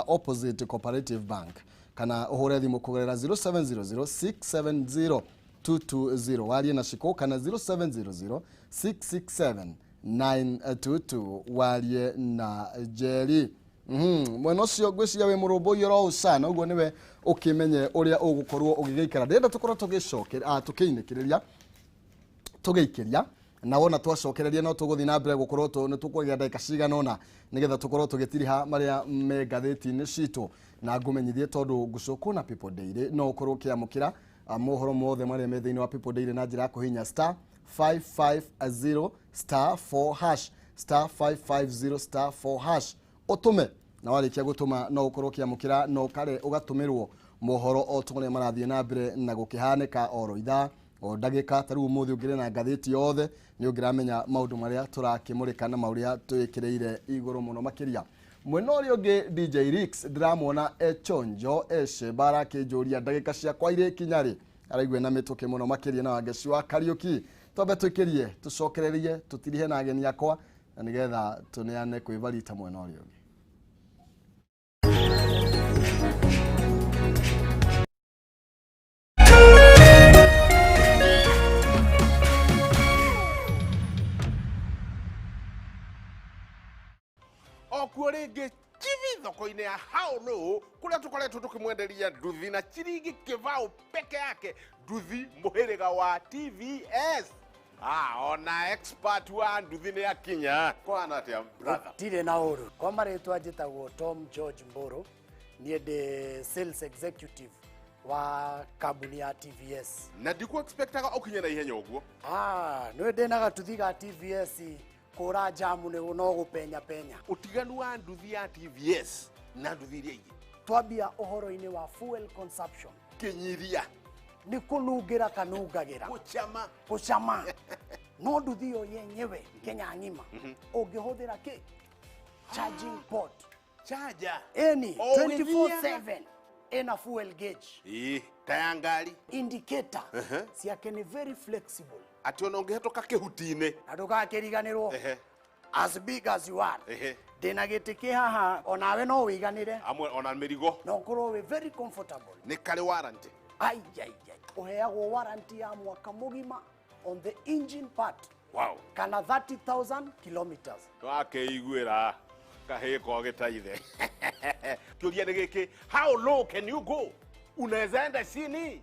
opposite Cooperative Bank, kana ũhũre thimũ kũgerera 0700 670 220 warie na Shiko, kana 0700 667 922 warie na Jerry. Mwena ũcio ngwĩciria wĩ mũrũmbũiyo oro ũcana ũguo nĩwe ũkĩmenye ũrĩa ũgũkorwo ũgĩgĩikara. Ndĩrenda tũkorwo tũgĩcoke tũkĩinĩkĩrĩria tũgĩikĩria. Na wona twacokereria no tũgũthiĩ na mbere gũkorwo nĩ tũkũgĩa ndagĩka cigana ũna nĩgetha tũkorwo tũgĩtiriha marĩa me ngathĩti-inĩ citũ. Na ngũmenyithie tondũ ngũcokwo na People Daily, no ũkorwo ũkĩamũkĩra mohoro mothe marĩa me thĩinĩ wa People Daily na njĩra ya kũhihinya star 550 star 4 hash, star 550 star 4 hash, ũtũme. Na warĩkia gũtũma no ũkorwo ũkĩamũkĩra no kare ũgatũmĩrwo mohoro o ta ũrĩa marathiĩ na mbere na gũkĩhanĩka oro ithaa o ndagĩka. Ta rĩu ũmũthĩ ũngĩrĩ na ngathĩti yothe nĩ ũngĩramenya maũndũ marĩa tũrakĩmũrĩka na marĩa twĩkĩrĩire igũrũ mũno makĩria. Mwena ũrĩa ũngĩ DJ Rix ndĩramuona echonjo ecemba arakĩnjũria ndagĩka ciakwa irĩkinya rĩ, araigua na mĩtũkĩ mũno makĩria. Na Wangeci wa Kariũki, twambe twĩkĩrie tũcokererie tũtirihe na ageni akwa na nĩgetha tũneane kwĩ Varita mwena ũrĩa ũngĩ. Okuo rĩngĩ chivi thoko-inĩ ya How Low kũrĩa tũkoretwo tũkĩmwenderia nduthi na chiringi kĩbao peke yake, nduthi mũhĩrĩga wa TVS. Ona expert wa nduthi nĩ akinya. Kũhana atĩa brother? Tirĩ na ũru. Kwa marĩtwa njĩtagwo Tom George Mburu, niĩ ndĩ sales executive wa kambuni ya TVS. Na ndikũ expectaga ũkinye na ihenya ũguo. Nĩ ndĩ na gatuthi ga TVS, kũra jamu nĩ no gũpenya penya. Ũtiganu wa nduthi ya TVS na nduthi iria ingĩ? Twambia ũhoro-inĩ wa fuel consumption. Kĩnyiria. Nĩ kũnungĩra kanungagĩra. Gũcama. Gũcama. No nduthi ĩyo yenyewe Kenya ng'ima ũngĩhũthĩra kĩ? Charging port. Charger. Ĩni O ũgĩthiaga. 24/7 ĩna fuel gauge. Ĩĩ, ta ya ngari. Indicator ciake nĩ very flexible. Atĩ ona ũngĩhetũka kĩhuti-inĩ. Na ndũgakĩriganĩrwo. As big as you are. Ndĩna gĩtĩ kĩ haha onawe no wĩiganĩre. Amwe ona mĩrigo. Na ũkorwo wĩ very comfortable. Nĩ karĩ warranty. Ai, ai, ai. Ũheagwo warranty ya mwaka mũgima on the engine part. Wow. Kana 30,000 kilometers. Twakĩiguĩra kahĩĩ kogĩtaithe. Kĩũria nĩ gĩkĩ, how low can you go? Unaweza enda chini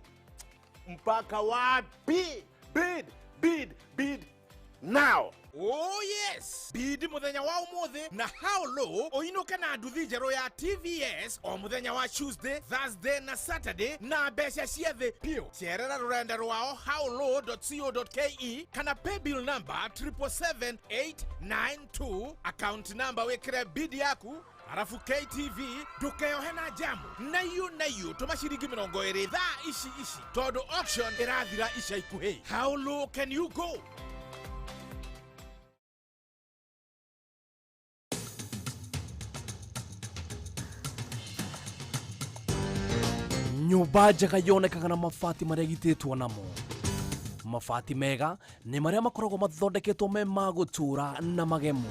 mpaka wapi? Bid, bid, bid now. Oh yes, bid muthenya wa umuthi na How Low uinuke na nduthi njerũ ya TVS o muthenya wa Tuesday, Thursday na Saturday na mbeca cia thĩ piũ. Cerera rũrenda rwao howlow.co.ke kana paybill number 777892, account number wĩkĩre bid yaku arafu KTV. Ndũkeyohe na jamu naiũ naiũ, tũma ciringi 20 thaa ici ici tondũ auction ĩrathira ica ikuhĩ. How low can you go? Nyũmba njega yonekaga na mabati marĩa ĩgitĩtwo namo. Mabati mega nĩ marĩa makoragwo mathondeketwo me ma gũtũũra na magemu.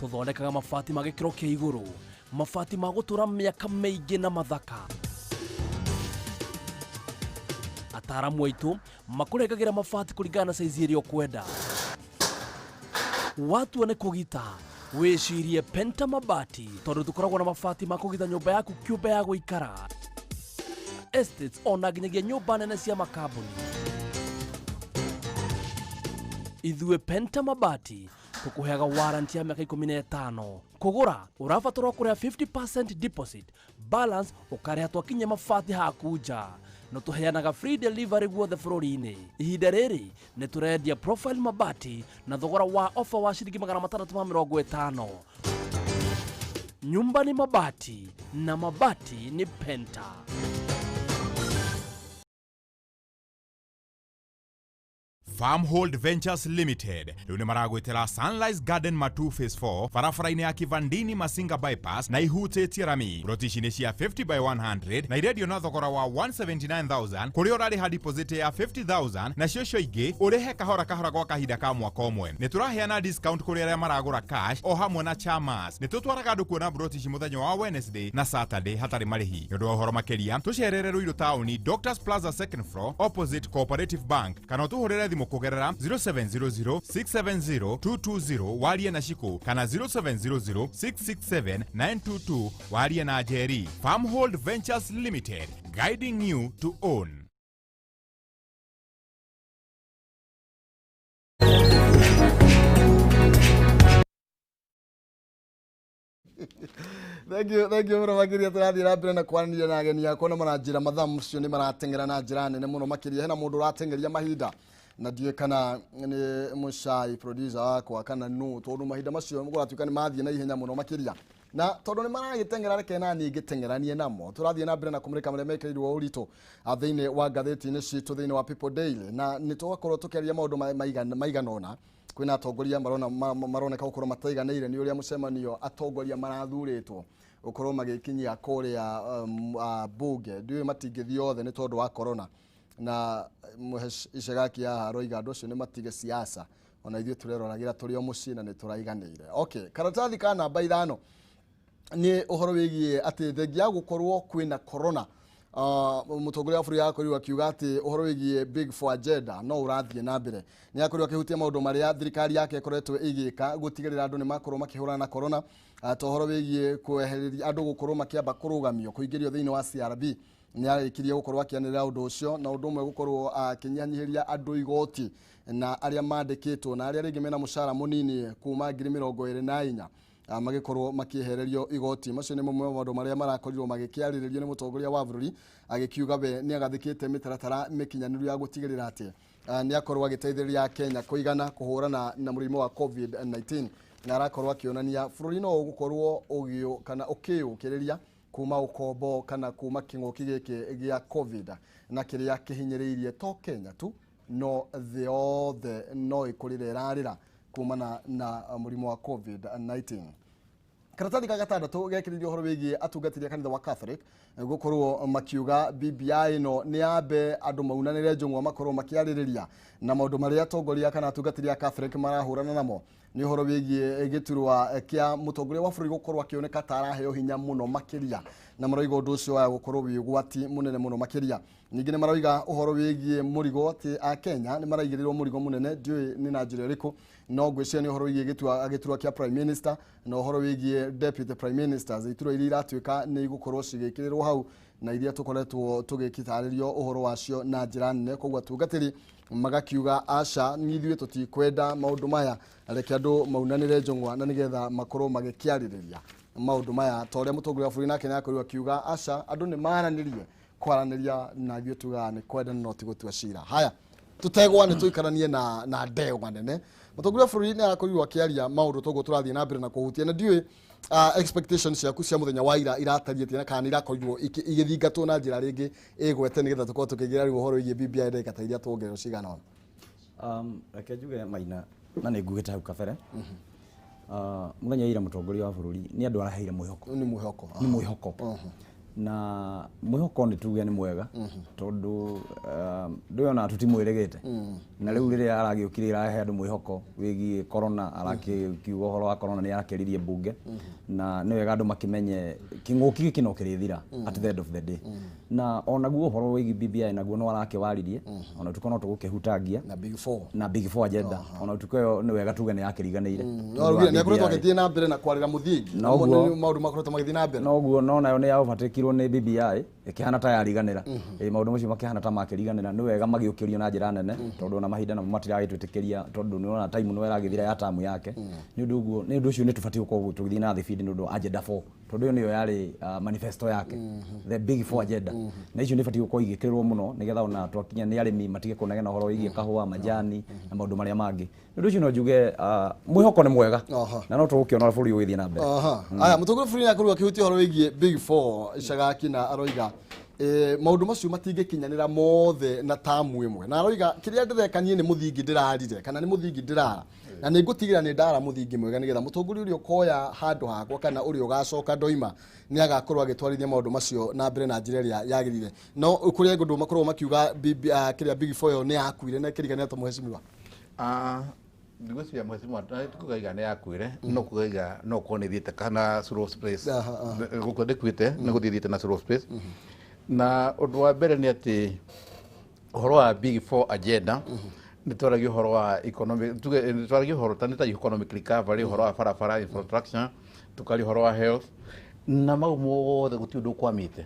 Tũthondekaga mabati ma gĩkĩro kĩa igũrũ, mabati ma gũtũũra mĩaka mĩingĩ na mathaka. Ataramu aitũ makũrengagĩra mabati kũringana na saizi ĩrĩa ũkwenda. Watua nĩ kũgita, wĩcirie Penta Mabati, tondũ tũkoragwo na mabati ma kũgita nyũmba yaku kĩũmbe ya gũikara, estates ona nginyagia nyũmba nene cia makambuni. Ithuĩ Penta Mabati tũkũheaga warranty ya mĩaka 15. Kũgũra ũrabatarwo kũrĩha 50% deposit, balance ũkarĩha twakinyia mabati haku nja. No tũheanaga free delivery guothe bũrũri-inĩ. Ihinda rĩrĩ nĩ tũrendia profile mabati na thogora wa offer wa ciringi 650. Nyumba ni mabati na mabati ni Penta. Farmhold Ventures Limited rĩu nĩ maragwĩtĩra Sunrise Garden Matu Phase 4 barabara-inĩ ya Kivandini Masinga Bypass na ihutĩtie rami. Ploti ici nĩ cia 50 by 100 na irendio na thogora wa 179,000 kũrĩa ũrarĩha deposit ya 50,000 nacio icio ingĩ ũrĩhe kahora kahora gwa kahinda ka mwaka ũmwe. Nĩ tũraheana discount kũrĩ arĩa maragũra cash o hamwe na chamas. Nĩ tũtwaraga andũ kuona ploti ici mũthenya wa Wednesday na Saturday hatarĩ marĩhi. Nĩ ũndũ wa ũhoro makĩria tũcerere Ruiru taũni Doctors Plaza second floor opposite Cooperative Bank kana ũtũhũrĩre thimũ kũgerera 0700 670 220 warie na Shiku kana 0700 667 922 warie na Jerry. Farmhold Ventures Limited, guiding you to own. Thank you, thank you mũno makĩria. Tũrathiĩ na mbere na kwaranĩria na ageni akwa na maranjĩra mathaa macio nĩ marateng'era na njĩra nene mũno makĩria. Hena mũndũ ũrateng'eria mahinda na ndiũĩ kana nĩ mũcai producer wakwa kana nũ, tondũ mahinda macio kũratuĩka nĩ mathiĩ na ihenya mũno makĩria, na tondũ nĩ maragĩteng'era, reke na niĩ ngĩteng'eranie namo. Tũrathiĩ na mbere na kũmũrĩka marĩa mekĩrĩirwo ũritũ thĩinĩ wa ngathĩti-inĩ citũ thĩinĩ wa People Daily, na nĩ tũgakorwo tũkĩaria maũndũ maigana ũna. Kwĩna atongoria marona maroneka gũkorwo mataiganĩire nĩ ũrĩa mũcemanio atongoria marathurĩtwo gũkorwo magĩkinyia kũrĩa bunge. Ndiũĩ matingĩthiĩ othe nĩ tondũ wa corona, na Mũhesh Icegaki haha aroiga andũ acio nĩ matige siasa, ona ithuĩ tũreroragĩra tũrĩ o mũciĩ na nĩ tũraiganĩire. Okay, karatathi ka namba 5 nĩ ũhoro wĩgiĩ atĩ thengia ya gũkorwo kwĩna corona, mũtongoria wa bũrũri akorirwo akiuga atĩ ũhoro wĩgiĩ Big Four agenda no ũrathiĩ na mbere. Nĩ akorirwo akĩhutia maũndũ marĩa thirikari yake ĩkoretwo ĩgĩka gũtigĩrĩra andũ nĩ makorwo makĩhũrana na corona, ta ũhoro wĩgiĩ kwehereria andũ gũkorwo makĩamba kũrũgamio kũingĩrio thĩinĩ wa CRB. Nĩ arĩkirie gũkorwo akĩanĩrĩra ũndũ ũcio, na ũndũ ũmwe gũkorwo akĩnyihanyihĩria andũ igoti na arĩa mandĩkĩtwo na arĩa rĩngĩ mena mũcara mũnini kuma 24,000 magĩkorwo makĩehererio igoti. Macio nĩ mamwe ma maũndũ marĩa marakorirwo magĩkĩarĩrĩrio nĩ mũtongoria wa bũrũri, agĩkiuga we nĩ agathĩkĩte mĩtaratara mĩkinyanĩru ya gũtigĩrĩra atĩ nĩ akorwo agĩteithĩrĩria Kenya kũigana kũhũrana na mũrimũ wa COVID-19, na arakorwo akĩonania bũrũri no ũgũkorwo ũgĩũ kana ũkĩyũkĩrĩria kuma ũkombo kana kuma kĩng'ũki gĩkĩ gĩa COVID, na kĩrĩa kĩhinyĩrĩirie to Kenya tu no thĩ yothe no ĩkũrĩra ĩrarĩra kumana na mũrimũ wa COVID-19. Karatathi ka gatandatũ gekĩrĩirio ũhoro wĩgiĩ atungatĩri a kanitha wa Catholic gũkorwo makiuga BBI ĩno nĩ yambe andũ maunanĩre njũng'wa makorwo makĩarĩrĩria, na maũndũ marĩa atongoria kana atungatĩri a Catholic marahũrana namo nĩ ũhoro wĩgiĩ gĩturwa kĩa mũtongoria wa bũrũri gũkorwo akĩoneka ta araheo hinya mũno makĩria, na maroiga ũndũ ũcio waya gũkorwo wĩ ũgwati mũnene mũno makĩria. Ningĩ nĩ maroiga ũhoro wĩgiĩ mũrigo atĩ a Kenya nĩ maraigĩrĩrwo mũrigo mũnene, ndiũĩ nĩ na njĩra ĩrĩkũ, no ngwĩciria nĩ ũhoro wĩgiĩ gĩturwa kĩa prime minister na ũhoro wĩgiĩ deputy prime ministers, iturwa iria iratuĩka nĩ igũkorwo cigĩkĩrĩrwo hau na iria tũkoretwo tũgĩkĩtarĩrio ũhoro wacio na njĩra nene. Koguo atungatĩri magakiuga aca, ithuĩ tũtikwenda maũndũ maya, reke andũ maunanĩre njũng'wa na nĩgetha makorwo magĩkĩarĩrĩria maũndũ maya, ta ũrĩa mũtongoria wa bũrũri nake nĩakorirwo akiuga aca, andũ nĩ maranĩrie kwaranĩria, na ithuĩ tugaga nĩ kwendana no ti gũtua cira. Haya, tũtegwa nĩ tũikaranie na ndegwa nene. Mũtongoria wa bũrũri nĩ arakorirwo akĩaria maũndũ toguo tũrathiĩ na mbere na kũhutia, na ndiũĩ expectations ciaku cia mũthenya wa ira iratariĩ atĩa, na kana nĩ irakorirwo igĩthingatwo na njĩra rĩngĩ ĩgwete, nĩgetha tũkorwo tũkĩingĩra rĩu ũhoro wĩgiĩ BBI ndagĩka ta iria tuongererwo cigana ũna. Reke njuge Maina, na nĩ ngugĩte hau kabere, mũthenya wa ira mũtongoria wa bũrũri nĩ andũ araheire mwĩhoko. Nĩ mwĩhoko. Nĩ mwĩhoko, na mwĩhoko nĩ tuge nĩ mwega, tondũ ndũyona tũtimwĩrĩgĩte, na rĩu rĩrĩa aragĩũkire irahe andũ mwĩhoko wĩgiĩ corona, arakiuga ũhoro wa corona nĩ arakĩririe mbunge, na nĩ wega andũ makĩmenye kĩng'ũki gĩkĩ no kĩrĩthira at the end of the day. Na onaguo ũhoro wĩgiĩ BBI naguo no arakĩwaririe, ona tuko no tũgũkĩhutangia na Big Four. Na Big Four agenda, ona tuko ĩyo nĩ wega tuge nĩ yakĩriganĩire. No rũgire nĩ akoretwo agĩthiĩ na mbere na kwarĩra mũthingi. Noguo. Nĩ maũndũ makoretwo magĩthiĩ na mbere. Noguo, no nayo nĩ yaũbatĩkirwo nĩ BBI ĩkĩhana ta yariganĩra. Ĩ maũndũ macio makĩhana ta makĩriganĩra, nĩ wega magĩũkĩrio na njĩra nene, tondũ ona mahinda namo matiragĩtwĩtĩkĩria, tondũ nĩ ũrona time no ĩragĩthira ya tamu yake. Nĩ ũndũ ũguo, nĩ ũndũ ũcio nĩ tũbatiĩ gũkorwo tũgĩthiĩ na thibindi nĩ ũndũ wa agenda 4, tondũ ĩyo nĩyo yarĩ manifesto yake, the Big Four agenda, na icio nĩ ibatiĩ gũkorwo igĩkĩrĩrwo mũno, nĩgetha ona twakinya nĩ arĩmi matige kũnegena ũhoro wĩgiĩ kahũa, majani na maũndũ marĩa mangĩ. Nĩ ũndũ ũcio no njuge mwĩhoko nĩ mwega na no tũgũkĩona ũrĩa bũrũri ũgĩthiĩ na mbere. Aya, mũtongoria bũrũri nĩakorirwo akĩhutia ũhoro wĩgiĩ Big Four Icagaki, na aroiga maũndũ macio matingĩkinyanĩra mothe na tamu ĩmwe, na aroiga kĩrĩa ndĩreka niĩ nĩ mũthingi ndĩrarire kana nĩ mũthingi ndĩrara, na nĩ ngũtigĩra nĩ ndara mũthingi mwega, nĩgetha mũtongoria ũrĩa ũkoya handũ hakwa kana ũrĩa ũgacoka ndoima nĩ agakorwo agĩtwarithia maũndũ macio na mbere na njĩra ĩrĩa yagĩrĩire. No kũrĩ andũ makoragwo makiuga kĩrĩa Big Four ĩyo nĩ yakuire na ĩkĩriganĩra ta mũhecimiwa. Ndigwĩciria mheshimiwa tikugaiga nĩ yakuire, no kugaiga no korwo nĩ ĩthiĩte kana slow space. Gũkũ ndĩkuĩte nĩ gũthiĩ ĩthiĩte na slow space. Na ũndũ wa mbere nĩ atĩ ũhoro wa Big Four agenda nĩ twaragia ũhoro wa economic, tuge nĩ twaragia ũhoro ta nĩ ta economic recovery, ũhoro wa barabara, infrastructure, tukaria ũhoro wa health, na mau mothe gũtirĩ ũndũ ũkwamĩte.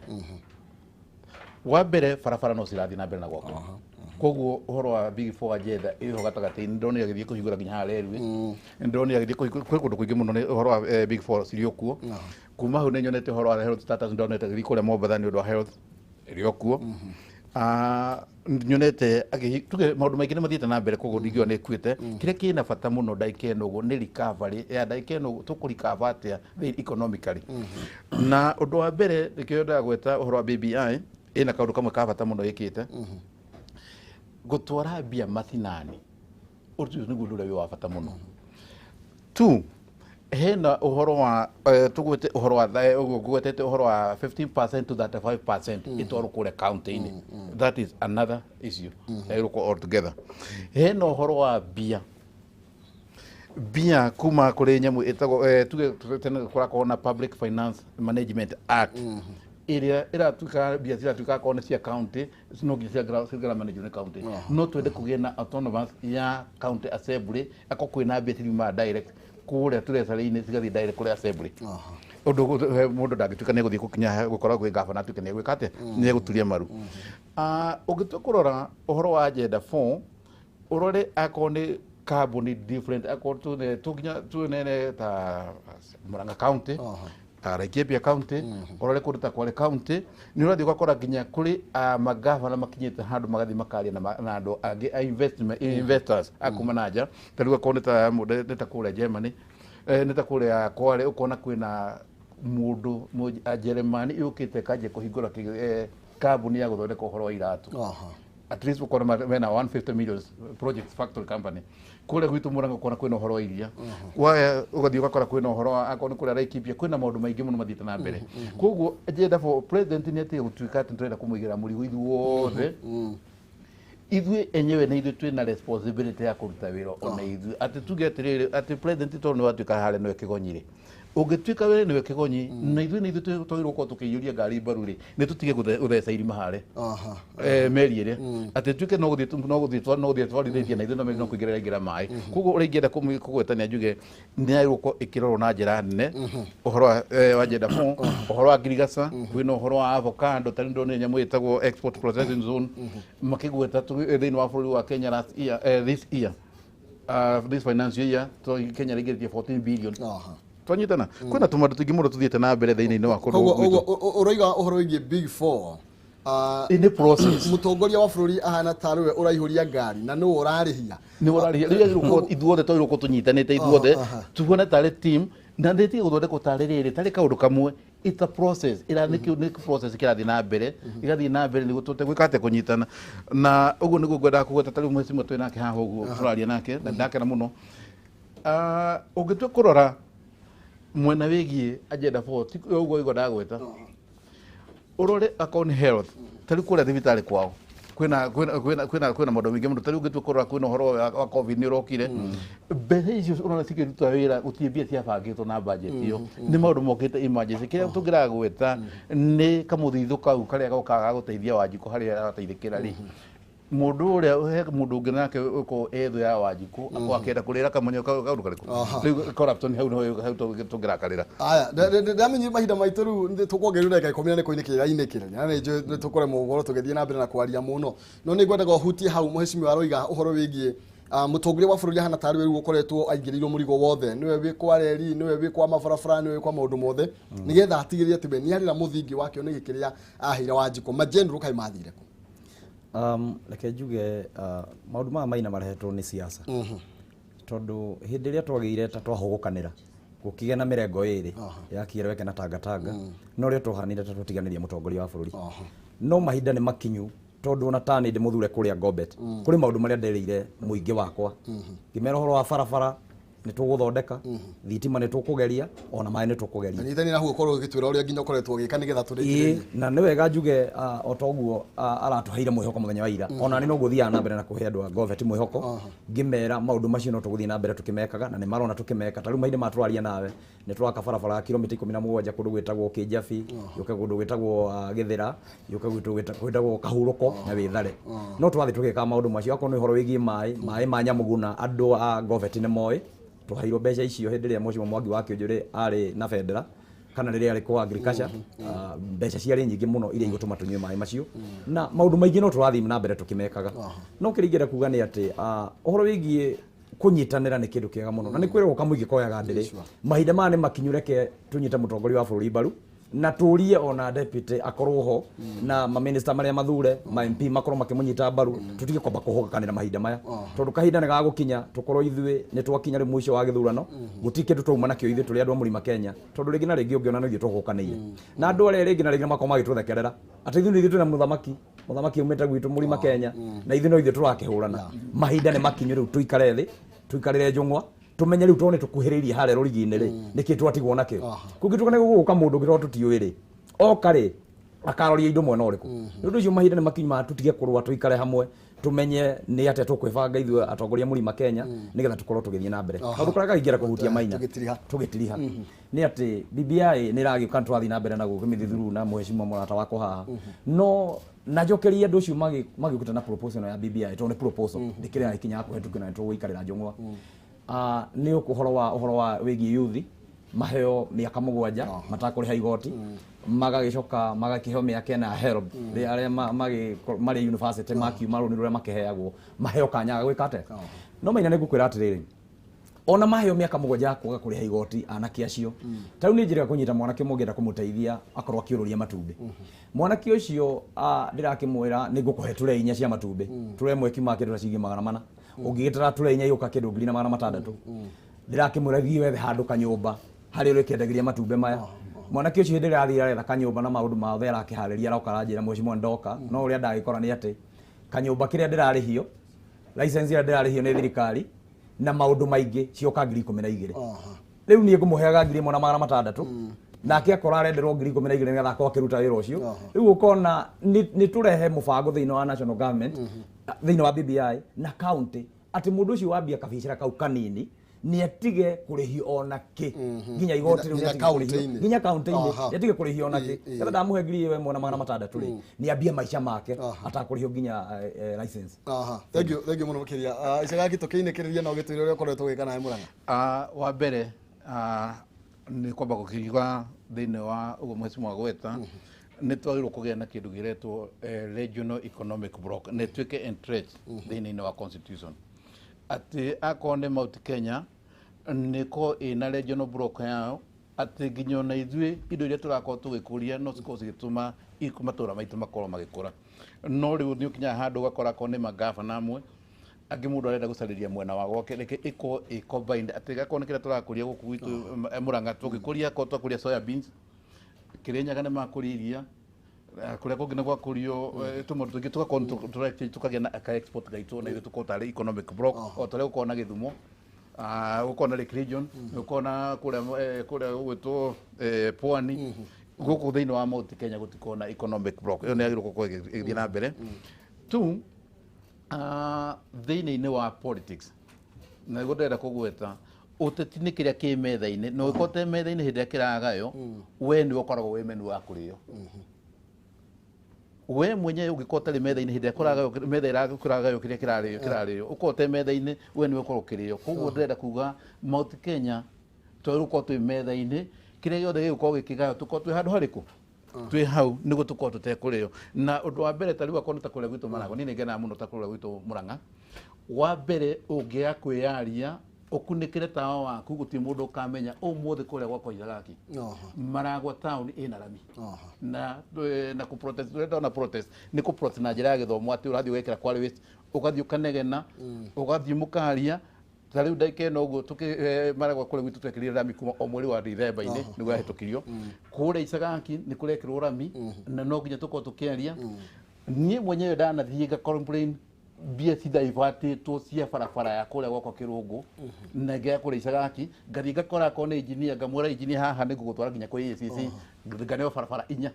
Wa mbere, barabara no cirathiĩ na mbere na gwakwo. Koguo ũhoro wa Big Four agenda ĩho gatagatĩ-inĩ, ndĩronire agĩthiĩ kũhingũra nginya haha railway, ndĩronire agĩthiĩ kũhingũra kwĩ kũndũ kũingĩ mũno, nĩ ũhoro wa Big Four cirĩ o kuo. Kuma hau nĩ nyonete ũhoro wa health status, ndonete agĩthiĩ kũrĩa Mombatha nĩ ũndũ wa health ĩrĩ o kuo. Nyonete tuge maũndũ maingĩ nĩ mathiĩte na mbere, koguo ndingiuga nĩ ĩkuĩte. Kĩrĩa kĩna bata mũno ndagĩka ĩno ũguo nĩ recovery ya ndagĩka ĩno ũguo, tũkũ-recover atĩa economically? Na ũndũ wa mbere nĩkĩo ndagweta ũhoro wa BBI, ĩna kaũndũ kamwe ka bata mũno ĩkĩte, gũtwara mbia macinani. Ũcio nĩguo ũndũ ũrĩa wĩ wa bata mũno. Two, hena ũhoro wa tũgwete ũhoro wa ũguo ngwetete ũhoro wa 15% to 35% ĩtwarwo kũrĩa county-inĩ. That is another issue ĩrũkwo all together. Hena ũhoro wa mbia kuma kũrĩ nyamũ ĩtagwo tuge tene kũrakorwo na Public Finance Management Act, ĩrĩa ĩratuĩka mbia ciratuĩka akorwo nĩ cia county, no nginya cigara manage nĩ county. No twende kũgĩe na autonomous ya county assembly, akorwo kwĩna mbia ciriumaga direct kũrĩa treasury-inĩ, cigathiĩ direct kũrĩa assembly, ũndũ mũndũ ndangĩtuĩka nĩ egũthiĩ gũkinya gũkorwo kwĩ gavana atuĩke nĩ egwĩka atĩa, nĩ egũturia maru. Ũngĩtua kũrora ũhoro wa agenda 4, ũrore akorwo nĩ kambuni different, akorwo tũnginya tunene ta Murang'a County, Laikipia County, ũrore kũndũ ta Kwale County, nĩ ũrathiĩ ũgakora nginya kũrĩ magavana makinyĩte handũ magathiĩ makaria na andũ angĩ a investment investors a kuma na nja. Ta rĩu akorwo nĩ ta mũndũ nĩ ta kũrĩa Germany, nĩ ta kũrĩa Kwale, ũkona kwĩna mũndũ Njeremani yũkĩte ĩkanjia kũhingũra kambuni ya gũthondeka ũhoro wa iratũ. At least ũkona mena 150 million project factory company. Kũrĩa gwitũ Murang'a ũkona kwĩna ũhoro wa iria. Waya ũgathiĩ ũgakora kwĩna ũhoro wa akorwo nĩ kũrĩa Laikipia, kwĩna maũndũ maingĩ mũno mathiĩte na mbere. Koguo agenda for president nĩ atige gũtuĩka atĩ nĩtũrenda kũmũigĩra mũrigo ithuothe. Ithuĩ enyewe nĩ ithuĩ twĩna responsibility ya kũruta wĩra ona ithuĩ, atĩ tuge atĩrĩrĩ, atĩ president tondũ nĩ watuĩka harĩa nĩwe kĩgonyi rĩ, ũngĩtuĩka we nĩwe kĩgonyi na ithuĩ nĩ ithuĩ twagĩrĩirwo gũkorwo tũkĩiyũria ngari mbaru rĩ, nĩ tũtige gũtheca irima harĩa meri ĩrĩa, atĩ tuĩke no gũthiĩ twarithĩtie na ithuĩ no meri no kũingĩra ĩraingĩra maĩ. Koguo ũrĩa ingĩenda kũgwetania njuge nĩ yagĩrĩirwo gũkorwo ĩkĩrorwo na njĩra nene ũhoro wa agenda 4, ũhoro wa ngirigaca, kwĩna ũhoro wa avocado. Ta rĩu ndonire nyamũ ĩtagwo export processing zone makĩgweta thĩinĩ wa bũrũri wa Kenya last year, this year, this financial year, to Kenya rĩingĩrĩtie 14 billion. Twanyitana kwĩna tũmaũndũ tũingĩ mũno tũthiĩte na mbere thĩinĩ wa kũndũ Koguo gwitũ. Ũguo ũroiga ũhoro wĩgiĩ Big Four, Nĩ process. Mũtongoria wa bũrũri ahana tarĩ we ũraihũria ngari na nĩwe ũrarĩhia. Nĩ ũrarĩhia. Rĩu yagĩrĩirwo gũkorwo ithuothe twagĩrĩirwo gũkorwo tũnyitanĩte ithuothe, tuone tarĩ team, na nĩ gũthondekwo tarĩ rĩrĩ tarĩ kaũndũ kamwe. It's a process ĩra nĩ nĩ process kĩrathiĩ na mbere, ĩgathiĩ na mbere nĩguo tũhote gwĩka atĩa, kũnyitana. Na ũguo nĩguo ngwendaga kũgweta. Ta rĩu mweci twĩ nake haha ũguo tũraria nake na ndakena mũno. Ũngĩtua kũrora mwena wĩgiĩ agenda 4, ti ũguo igua ndagweta, ũrore akorwo nĩ health, ta rĩu kũrĩa thibitarĩ kwao kwĩna maũndũ maingĩ mũno. Ta rĩu ũngĩtua kũrora kwĩna ũhoro wa COVID nĩ ũrokire, mbeca icio ũrona cikĩruta wĩra, gũtirĩ mbia ciabangĩtwo na budget ĩyo, nĩ maũndũ mokĩte emergency. Kĩrĩa tũngĩraga gweta nĩ kamũthithũ kau karĩa gokaga ga gũteithia Wanjikũ harĩa arateithĩkĩra rĩ, mũndũ ũrĩa he mũndũ ũngĩ nake ũkorwo e thũ ya Wanjikũ, akorwo akĩenda kũrĩra kamonyo kaũndũ karĩkũ. Rĩu corruption hau nĩho hau tũngĩrakarĩra. Aya, ndamenyire mahinda maitũ rĩu tũkwongerera ndagĩka 10 na nĩ kũinĩkĩra na nĩ njũĩ nĩ tũkũremwo gũkorwo tũgĩthiĩ na mbere na kwaria mũno, no nĩ ngwendaga ũhutie hau mũhecimiwa aroiga ũhoro wĩgiĩ mũtongoria wa bũrũri ahana tarĩ we rĩu ũkoretwo aingĩrĩirwo mũrigo wothe, nĩwe wĩ kwa reri, nĩwe wĩ kwa mabarabara, nĩwe wĩ kwa maũndũ mothe, nĩgetha atigĩrĩre atĩ we nĩ arĩra mũthingi wa kĩoneki kĩrĩa aheire Wanjikũ. Majenũrũ kaĩ mathire kũ? Reke njuge maũndũ maya maina marehetwo nĩ siasa, tondũ hĩndĩ ĩrĩa twagĩire ta twahũgũkanĩra gũkĩgĩa na mĩrengo ĩrĩ ya Kiereweke na Tangatanga, no rĩo twahanire ta tũtiganĩria mũtongoria wa bũrũri. No mahinda nĩ makinyu, tondũ ona tani ndĩmũthure kũrĩa Ngobet, kũrĩ maũndũ marĩa nderĩire mũingĩ wakwa, ngĩmera ũhoro wa barabara nĩ tũgũthondeka, thitima nĩ tũkũgeria, ona maĩ nĩ tũkũgeria. Nyitani na hau ũkorwo ũgĩtwĩra ũrĩa nginya ũkoretwo ũgĩka nĩgetha Ĩĩ, tũrĩkĩrĩrie. Na nĩ wega njuge o ta ũguo aratũheire mwĩhoko mũthenya wa ira, ona nĩ noguo thiaga na mbere na kũhe andũ a Ngovet mwĩhoko, ngĩmera maũndũ macio no tũgũthiĩ na mbere tũkĩmekaga, na nĩ marona tũkĩmeka. Ta rĩu mahinda ma tũraria nawe nĩ tũraka barabara ya kilomita 17 kũndũ gwĩtagwo Kĩnjabi, yũke kũndũ gwĩtagwo Gĩthĩra, yũke kũndũ gwĩtagwo Kahurũko na Wĩthare. No twathiĩ tũgĩkaga maũndũ macio. Akorwo nĩ ũhoro wĩgiĩ maĩ ma Nyamũguna, andũ a Ngovet nĩ moĩ twaheirwo mbeca icio hĩndĩ ĩrĩa Mheshimiwa Mwangi wa Kĩũnjũrĩ arĩ na bendera. Kana rĩrĩa arĩ kwa agriculture, mbeca ciarĩ nyingĩ mũno iria igũtũma tũnyue maĩ macio, na maũndũ maingĩ no tũrathiĩ na mbere tũkĩmekaga. No kĩrĩa ingĩenda kuga nĩ atĩ ũhoro wĩgiĩ kũnyitanĩra nĩ kĩndũ kĩega mũno, na nĩ kwĩrwo kamũingĩ koyaga ndĩrĩ. Mahinda maya nĩ makinyu, reke tũnyite mũtongoria wa bũrũri mbaru na tũrie ona deputy akorwo ho na maminista marĩa mathure, ma MP makorwo makĩmũnyita mbaru. Tũtige kwamba kũhũgakanĩra mahinda maya, tondũ kahinda nĩ gagũkinya tũkorwo ithuĩ nĩ twakinya rĩu mũico wa gĩthurano, gũtirĩ kĩndũ twauma nakĩo ithuĩ tũrĩ andũ a mũrima Kenya, tondũ rĩngĩ na rĩngĩ ũngĩona no ithuĩ tũhũkanĩire na andũ arĩa rĩngĩ na rĩngĩ makorwo magĩtũthekerera atĩ ithuĩ nĩ ithuĩ twĩna mũthamaki, mũthamaki aumĩte gwitũ mũrima Kenya, na ithuĩ no ithuĩ tũrakĩhũrana. Mahinda nĩ makinyu rĩu tũikare thĩ, tũikarĩre njũng'wa, tumenye rĩu tondũ nĩ tũkuhĩrĩirie harĩa rũrigi-inĩ rĩ, nĩkĩ twatigwo nakĩo. Kũngĩtuĩka nĩ gũgũka mũndũ ũngĩ tondũ tũtiũĩ rĩ, oka rĩ, akaroria indo mwena ũrĩkũ. Nĩ ũndũ ũcio mahinda nĩ makinyu ma tũtige kũrũa, tũikare hamwe, tumenye nĩ atĩa tũkwĩbanga ithuĩ atongoria mũrima Kenya, nĩgetha tũkorwo tũgĩthiĩ na mbere. Kaũndũ karĩa kangĩenda kũhutia Maina Tũgĩtiriha. Tũgĩtiriha nĩ atĩ BBI nĩ ĩragĩũka, tũrathiĩ na mbere na gũkĩmĩthiĩ through na mheshimiwa mũrata wakwa haha, no na njokerie andũ acio magĩũkĩte na proposal ĩno ya BBI, tondũ nĩ proposal ndĩkĩrĩ ya ikinya ya kũhetũkio na nĩ tũgũikarĩra njũng'wa. Nĩ ũhoro wa wĩgiĩ yuthi maheo mĩaka 7 matakũrĩha igoti, magagĩcoka magakĩheo mĩaka 4 ya HELB. Arĩa marĩ university makiuma rũni rũrĩa makĩheagwo, maheo kanya ga gwĩka atĩa. No Maina, nĩ ngũkwĩra atĩrĩrĩ, ona maheo mĩaka 7 ya kwaga kũrĩha igoti, anake acio ta rĩu nĩ njĩra kũnyita mwanake ũmwe ũngĩenda kũmũteithia akorwo akĩũrũria matumbĩ. Mwanake ũcio, ndĩrakĩmwĩra nĩ ngũkũhe tũre 4 cia matumbĩ, tũre ĩmwe kiuma kĩndũ ta ciringi 400, ũngĩgĩtara tũre 4 igũka kĩndũ 1600. Ndĩrakĩmwĩra thiĩ wethe handũ kanyũmba harĩa ũrĩkĩendagĩria matumbĩ maya. Mwanake ũcio hĩndĩ ĩrĩa athiĩ aretha kanyũmba na maũndũ mothe arakĩharĩria, aroka aranjĩra, "Mheshimiwa, ndoka." No ũrĩa ndagĩkora nĩ atĩ kanyũmba kĩrĩa ndĩrarĩhio, license ĩrĩa ndĩrarĩhio nĩ thirikari na maũndũ maingĩ, cioka 12,000. Rĩu niĩ ngũmũheaga 1600, nake akora arenderwo 12,000 nĩgetha akorwo akĩruta wĩra ũcio. Rĩu ũkona nĩ tũrehe mũbango thĩinĩ wa national government, thĩinĩ wa BBI na county, atĩ mũndũ ũcio wambia kabiacara kau kanini nĩ atige kũrĩhio ona kĩ nginya igoti rĩu, Nginya nĩ atige kũrĩhio. county-inĩ. Nginya county-inĩ. Nĩ atige kũrĩhio ona kĩ. Getha ndamũhe 1600 rĩ, nĩ ambie maica make atakũrĩhio nginya license. Aha, thank you, thank you mũno makĩria. Icagaki, tũkĩinĩkĩrĩria na ũgĩtwĩre ũrĩa ũkoretwo ũgĩka nawe Mũrang'a. Wa mbere, nĩ kwamba gũkiuga thĩinĩ wa ũguo mheshimiwa gweta, nĩ twagĩrĩirwo kũgĩa na kĩndũ gĩretwo regional economic block, na ĩtuĩke entrenched thĩinĩ wa constitution, atĩ akorwo nĩ Mount Kenya nĩ ĩkorwo ĩna regional block yao, atĩ nginya ona ithuĩ indo iria tũrakorwo tũgĩkũria no cikorwo cigĩtũma matũra maitũ makorwo magĩkũra. No rĩu nĩ ũkinyaga handũ ũgakora akorwo nĩ mangabana amwe angĩ, mũndũ arenda gũcarĩria mwena wa gwake. Reke ĩkorwo ĩ combined, atĩ gakorwo nĩ kĩrĩa tũrakũria gũkũ gwitũ Mũrang'a, tũngĩkũria, akorwo twakũria soya beans, Kĩrĩnyaga nĩ makũria iria, kũrĩa kũngĩ nĩ gwakũrio tũmaũndũ tũingĩ, tũgakorwo nĩ tũkagĩa na ka export gaitũ, na ithuĩ tũkorwo tarĩ economic block o ta ũrĩa gũkorwo na Gĩthumo, gũkorwo na Lake Region, gũkorwo na kũrĩa gũgwĩtwo Pwani. Gũkũ thĩinĩ wa Mount Kenya gũtikorwo na economic block ĩyo, nĩ yagĩrĩirwo gũkorwo ĩgĩthiĩ na mbere tu. Thĩinĩ-inĩ wa politics, na nĩguo ndĩrenda kũgweta, ũteti nĩ kĩrĩa kĩ metha-inĩ, na ũngĩkorwo te metha-inĩ hĩndĩ ĩrĩa kĩragaywo, we nĩwe ũkoragwo wĩ menu wa kũrĩo we mwenyewe. Ũngĩkorwo ũtarĩ metha-inĩ hĩndĩ ĩrĩa kũragaywo, metha ĩrĩa kũragaywo kĩrĩa kĩrarĩo, ũkorwo ũte metha-inĩ, we nĩwe ũkorwo ũkĩrĩo. Koguo ndĩrenda kuga Mount Kenya twagĩrĩirwo gũkorwo twĩ metha-inĩ, kĩrĩa gĩothe gĩgũkorwo gĩkĩgaywo tũkorwo twĩ handũ harĩkũ, twĩ hau, nĩguo tũkorwo tũtekũrĩo. Na ũndũ wa mbere, ta rĩu akorwo nĩ ta kũrĩa gwitũ Maragwa, niĩ nĩ ngenaga mũno ta kũrĩa gwitũ Mũrang'a. Wa mbere, ũngĩaga kwĩyaria ũkunĩkĩre tawa waku, gũtirĩ mũndũ ũkamenya ũmũthĩ kũrĩa gwakwa Ithagaki, Maragwa town ĩna rami. Na kũ protest, ũrenda ona protest nĩ kũ protest na njĩra ya gĩthomo, atĩ ũrathiĩ ũgekĩra quarry waste, ũgathiĩ ũkanegena, ũgathiĩ mũkaria. Ta rĩu ndagĩka ĩno ũguo Maragwa kũrĩa gwitũ twekĩrire rami kuma o mweri wa Dithemba-inĩ nĩguo yahĩtũkirio. Kũrĩa Icagaki nĩ kũrekĩrwo rami, na no nginya tũkorwo tũkĩaria. Niĩ mwenyewe ndanathiĩ nga complain mbia citaibatĩtwo cia barabara ya kũrĩa gwakwa Kĩrũngũ, na ngĩya kũrĩa Icagaki ngathiĩ ngakora akorwo nĩ engineer, ngamwĩra, "Engineer, haha nĩ ngũgũtwara nginya kwĩ ACC." Nganeo barabara 4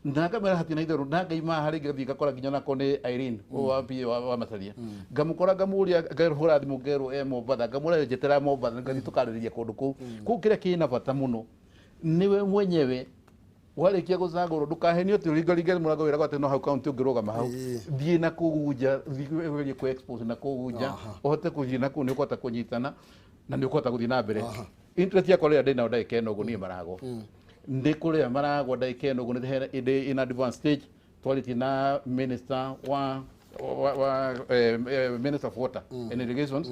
na ngamwĩra hatirĩ na itherũ, na ngaima harĩ ngathiĩ ngakora nginya onako nĩ Irene wa PA wa Macharia, ngamũkora, ngamũria, ngahũra thimũ, ngerwo e Mombatha, ngamwĩra njetera Mombatha, ngathiĩ tũkarĩrĩria kũndũ kũu. Kĩrĩa kĩna bata mũno nĩwe mwenyewe warĩkia gũcagũrwo, ndũkahenio atĩ ũringaringe mũrango wĩragwo atĩ no hau kaunti ũngĩrũgama hau. Thiĩ na kũu nja, thiĩ ũgerie kũ expose na kũu nja, ũhote kũthiĩ na kũu, nĩ ũkũhota kũnyitana na nĩ ũkũhota gũthiĩ na mbere. Interest yakwa rĩrĩa ndĩnayo ndagĩka ĩno ũguo niĩ Maragwa nĩ kũrĩa Maragwa ndagĩka ĩno ũguo nĩ in advanced stage twarĩtie na minister wa minister of water and irrigations,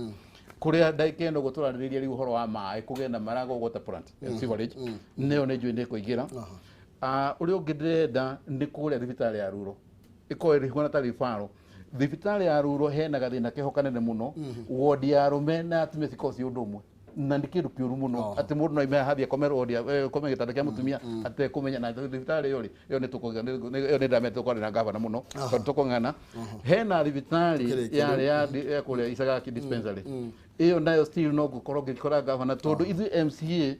kũrĩa ndagĩka ĩno ũguo tũrarĩrĩria rĩu ũhoro wa maĩ kũgĩa na Maragwa water plant and sewerage, nĩyo nĩ njũĩ nĩ ĩkũingĩra. Ũrĩa ũngĩ ndĩrenda nĩ kũrĩa thibitarĩ ya Ruro ĩkorwo ĩrĩ ta referral. Thibitarĩ ya Ruro hena gathĩna keho kanene mũno, wodi ya arũme na atumia cikoragwo ciĩ ũndũ ũmwe, na nĩ kĩndũ kĩũru mũno atĩ mũndũ no aime haha athiĩ akome wodi akome gĩtanda kĩa mũtumia atekũmenya. Na thibitarĩ ĩyo rĩ, ĩyo nĩ tũkũgĩa, ĩyo nĩ ndamenya tũkwaria na gavana mũno tondũ tũkong'ana hena thibitarĩ yarĩ ya kũrĩa Icagaki dispensary, ĩyo nayo still no ngũkorwo ngĩkora gavana, tondũ ithuĩ MCA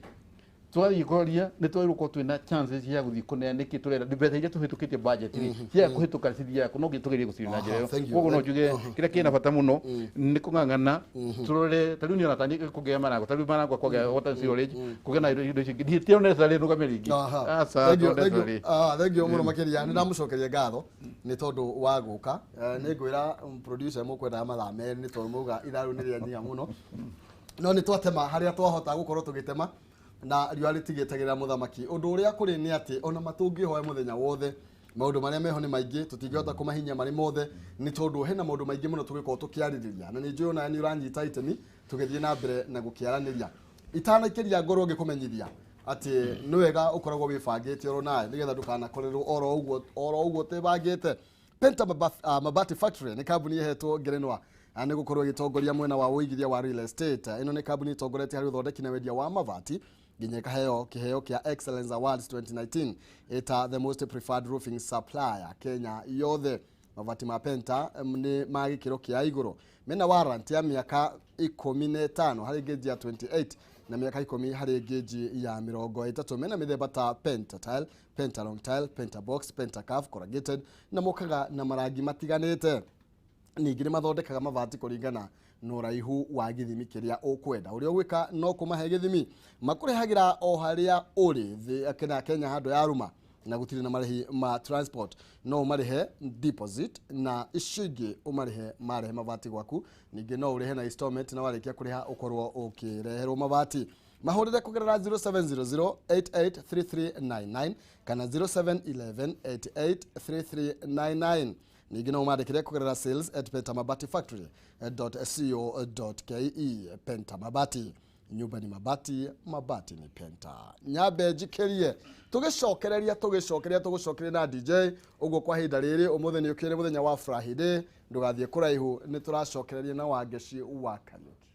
twathiĩ kũroria nĩ twagĩrĩirwo gũkorwo twĩna chances cia gũthiĩ kũneana nĩkĩ tũrenda mbeca iria tũhĩtũkĩtie budget rĩ cia kũhĩtũka cithiaga kũ, no nginya tũgerie gũciria na njĩra ĩyo. Koguo no njuge kĩrĩa kĩna bata mũno nĩ kũng'ang'ana tũrore ta rĩu niĩ ona tani kũgĩa Maragwa, ta rĩu Maragwa kũgĩa water sewerage, kũgĩa na indo icio ingĩ ti necessarily nũgame rĩngĩ. Aca, Thank you, to thank you. necessarily. Thank you mũno makĩria. Nĩ ndamũcokeria ngatho nĩ tondũ wa gũka. Nĩ ngwĩra producer mũkwendaga mathaa 2 nĩ tondũ mauga ithaa rĩu nĩ rĩanyiha mũno, no nĩ twatema harĩa twahota gũkorwo tũgĩtema na riũa rĩtigĩtagĩrĩra mũthamaki. Ũndũ ũrĩa kũrĩ nĩ atĩ ona matũngĩhoya mũthenya wothe, maũndũ marĩa meho nĩ maingĩ, tũtingĩhota kũmahinyia marĩ mothe nĩ tondũ hena maũndũ maingĩ mũno tũgĩkorwo tũkĩarĩrĩria, na nĩ njũĩ ona nĩ ũranyita itemi tũgĩthiĩ na mbere na gũkĩaranĩria. Itanaikĩria ngorwo ngĩkũmenyithia atĩ nĩ wega ũkoragwo wĩbangĩte oro nawe nĩgetha ndũkanakorerwo oro ũguo ũtebangĩte. Penta Mabati Factory nĩ kambuni ĩhetwo ngerenwa nĩ gũkorwo ĩgĩtongoria mwena wa ũigithia wa real estate. Ĩno nĩ kambuni ĩtongoretie harĩ ũthondeki na wendia wa mabati nginya ĩkaheo kĩheo kĩa Excellence Awards 2019 ĩta the most preferred roofing supplier Kenya yothe. Mabati ma Penta nĩ ma gĩkĩro kĩa igũrũ, mena warranty ya mĩaka 15 harĩ gauge ya 28 na mĩaka 10 harĩ gauge ya 30. Mena mĩthemba ta Penta tile, Penta long tile, Penta box, Penta curve, corrugated, na mokaga na marangi matiganĩte. Ningĩ nĩ mathondekaga mabati kũringana na ũraihu wa gĩthimi kĩrĩa ũkwenda. Ũrĩa ũgwĩka no kũmahe gĩthimi, makũrehagĩra o harĩa ũrĩ thĩ kena Kenya handũ ya ruma, na gũtirĩ na marĩhi ma transport. No ũmarĩhe deposit na icio ingĩ ũmarĩhe marehe mabati gwaku. Ningĩ no ũrĩhe na installment, na warĩkia kũrĩha ũkorwo ũkĩreherwo mabati. Mahũrĩre kũgerera 0700 883399 kana 0711 883399. Ningĩ no ũmandĩkĩre kũgerera sales@pentamabatifactory.co.ke. Penta Mabati, nyumba ni mabati, mabati ni Penta. Nyambe njikĩrie tũgĩcokereria tũgĩcokeria tũgũcokeria na DJ ũguo kwa ihinda rĩrĩ. Ũmũthĩ nĩ ũkĩrĩ mũthenya wa Friday, ndũgathiĩ kũraihu, nĩ tũracokereria na Wangeci wa Kanyuki.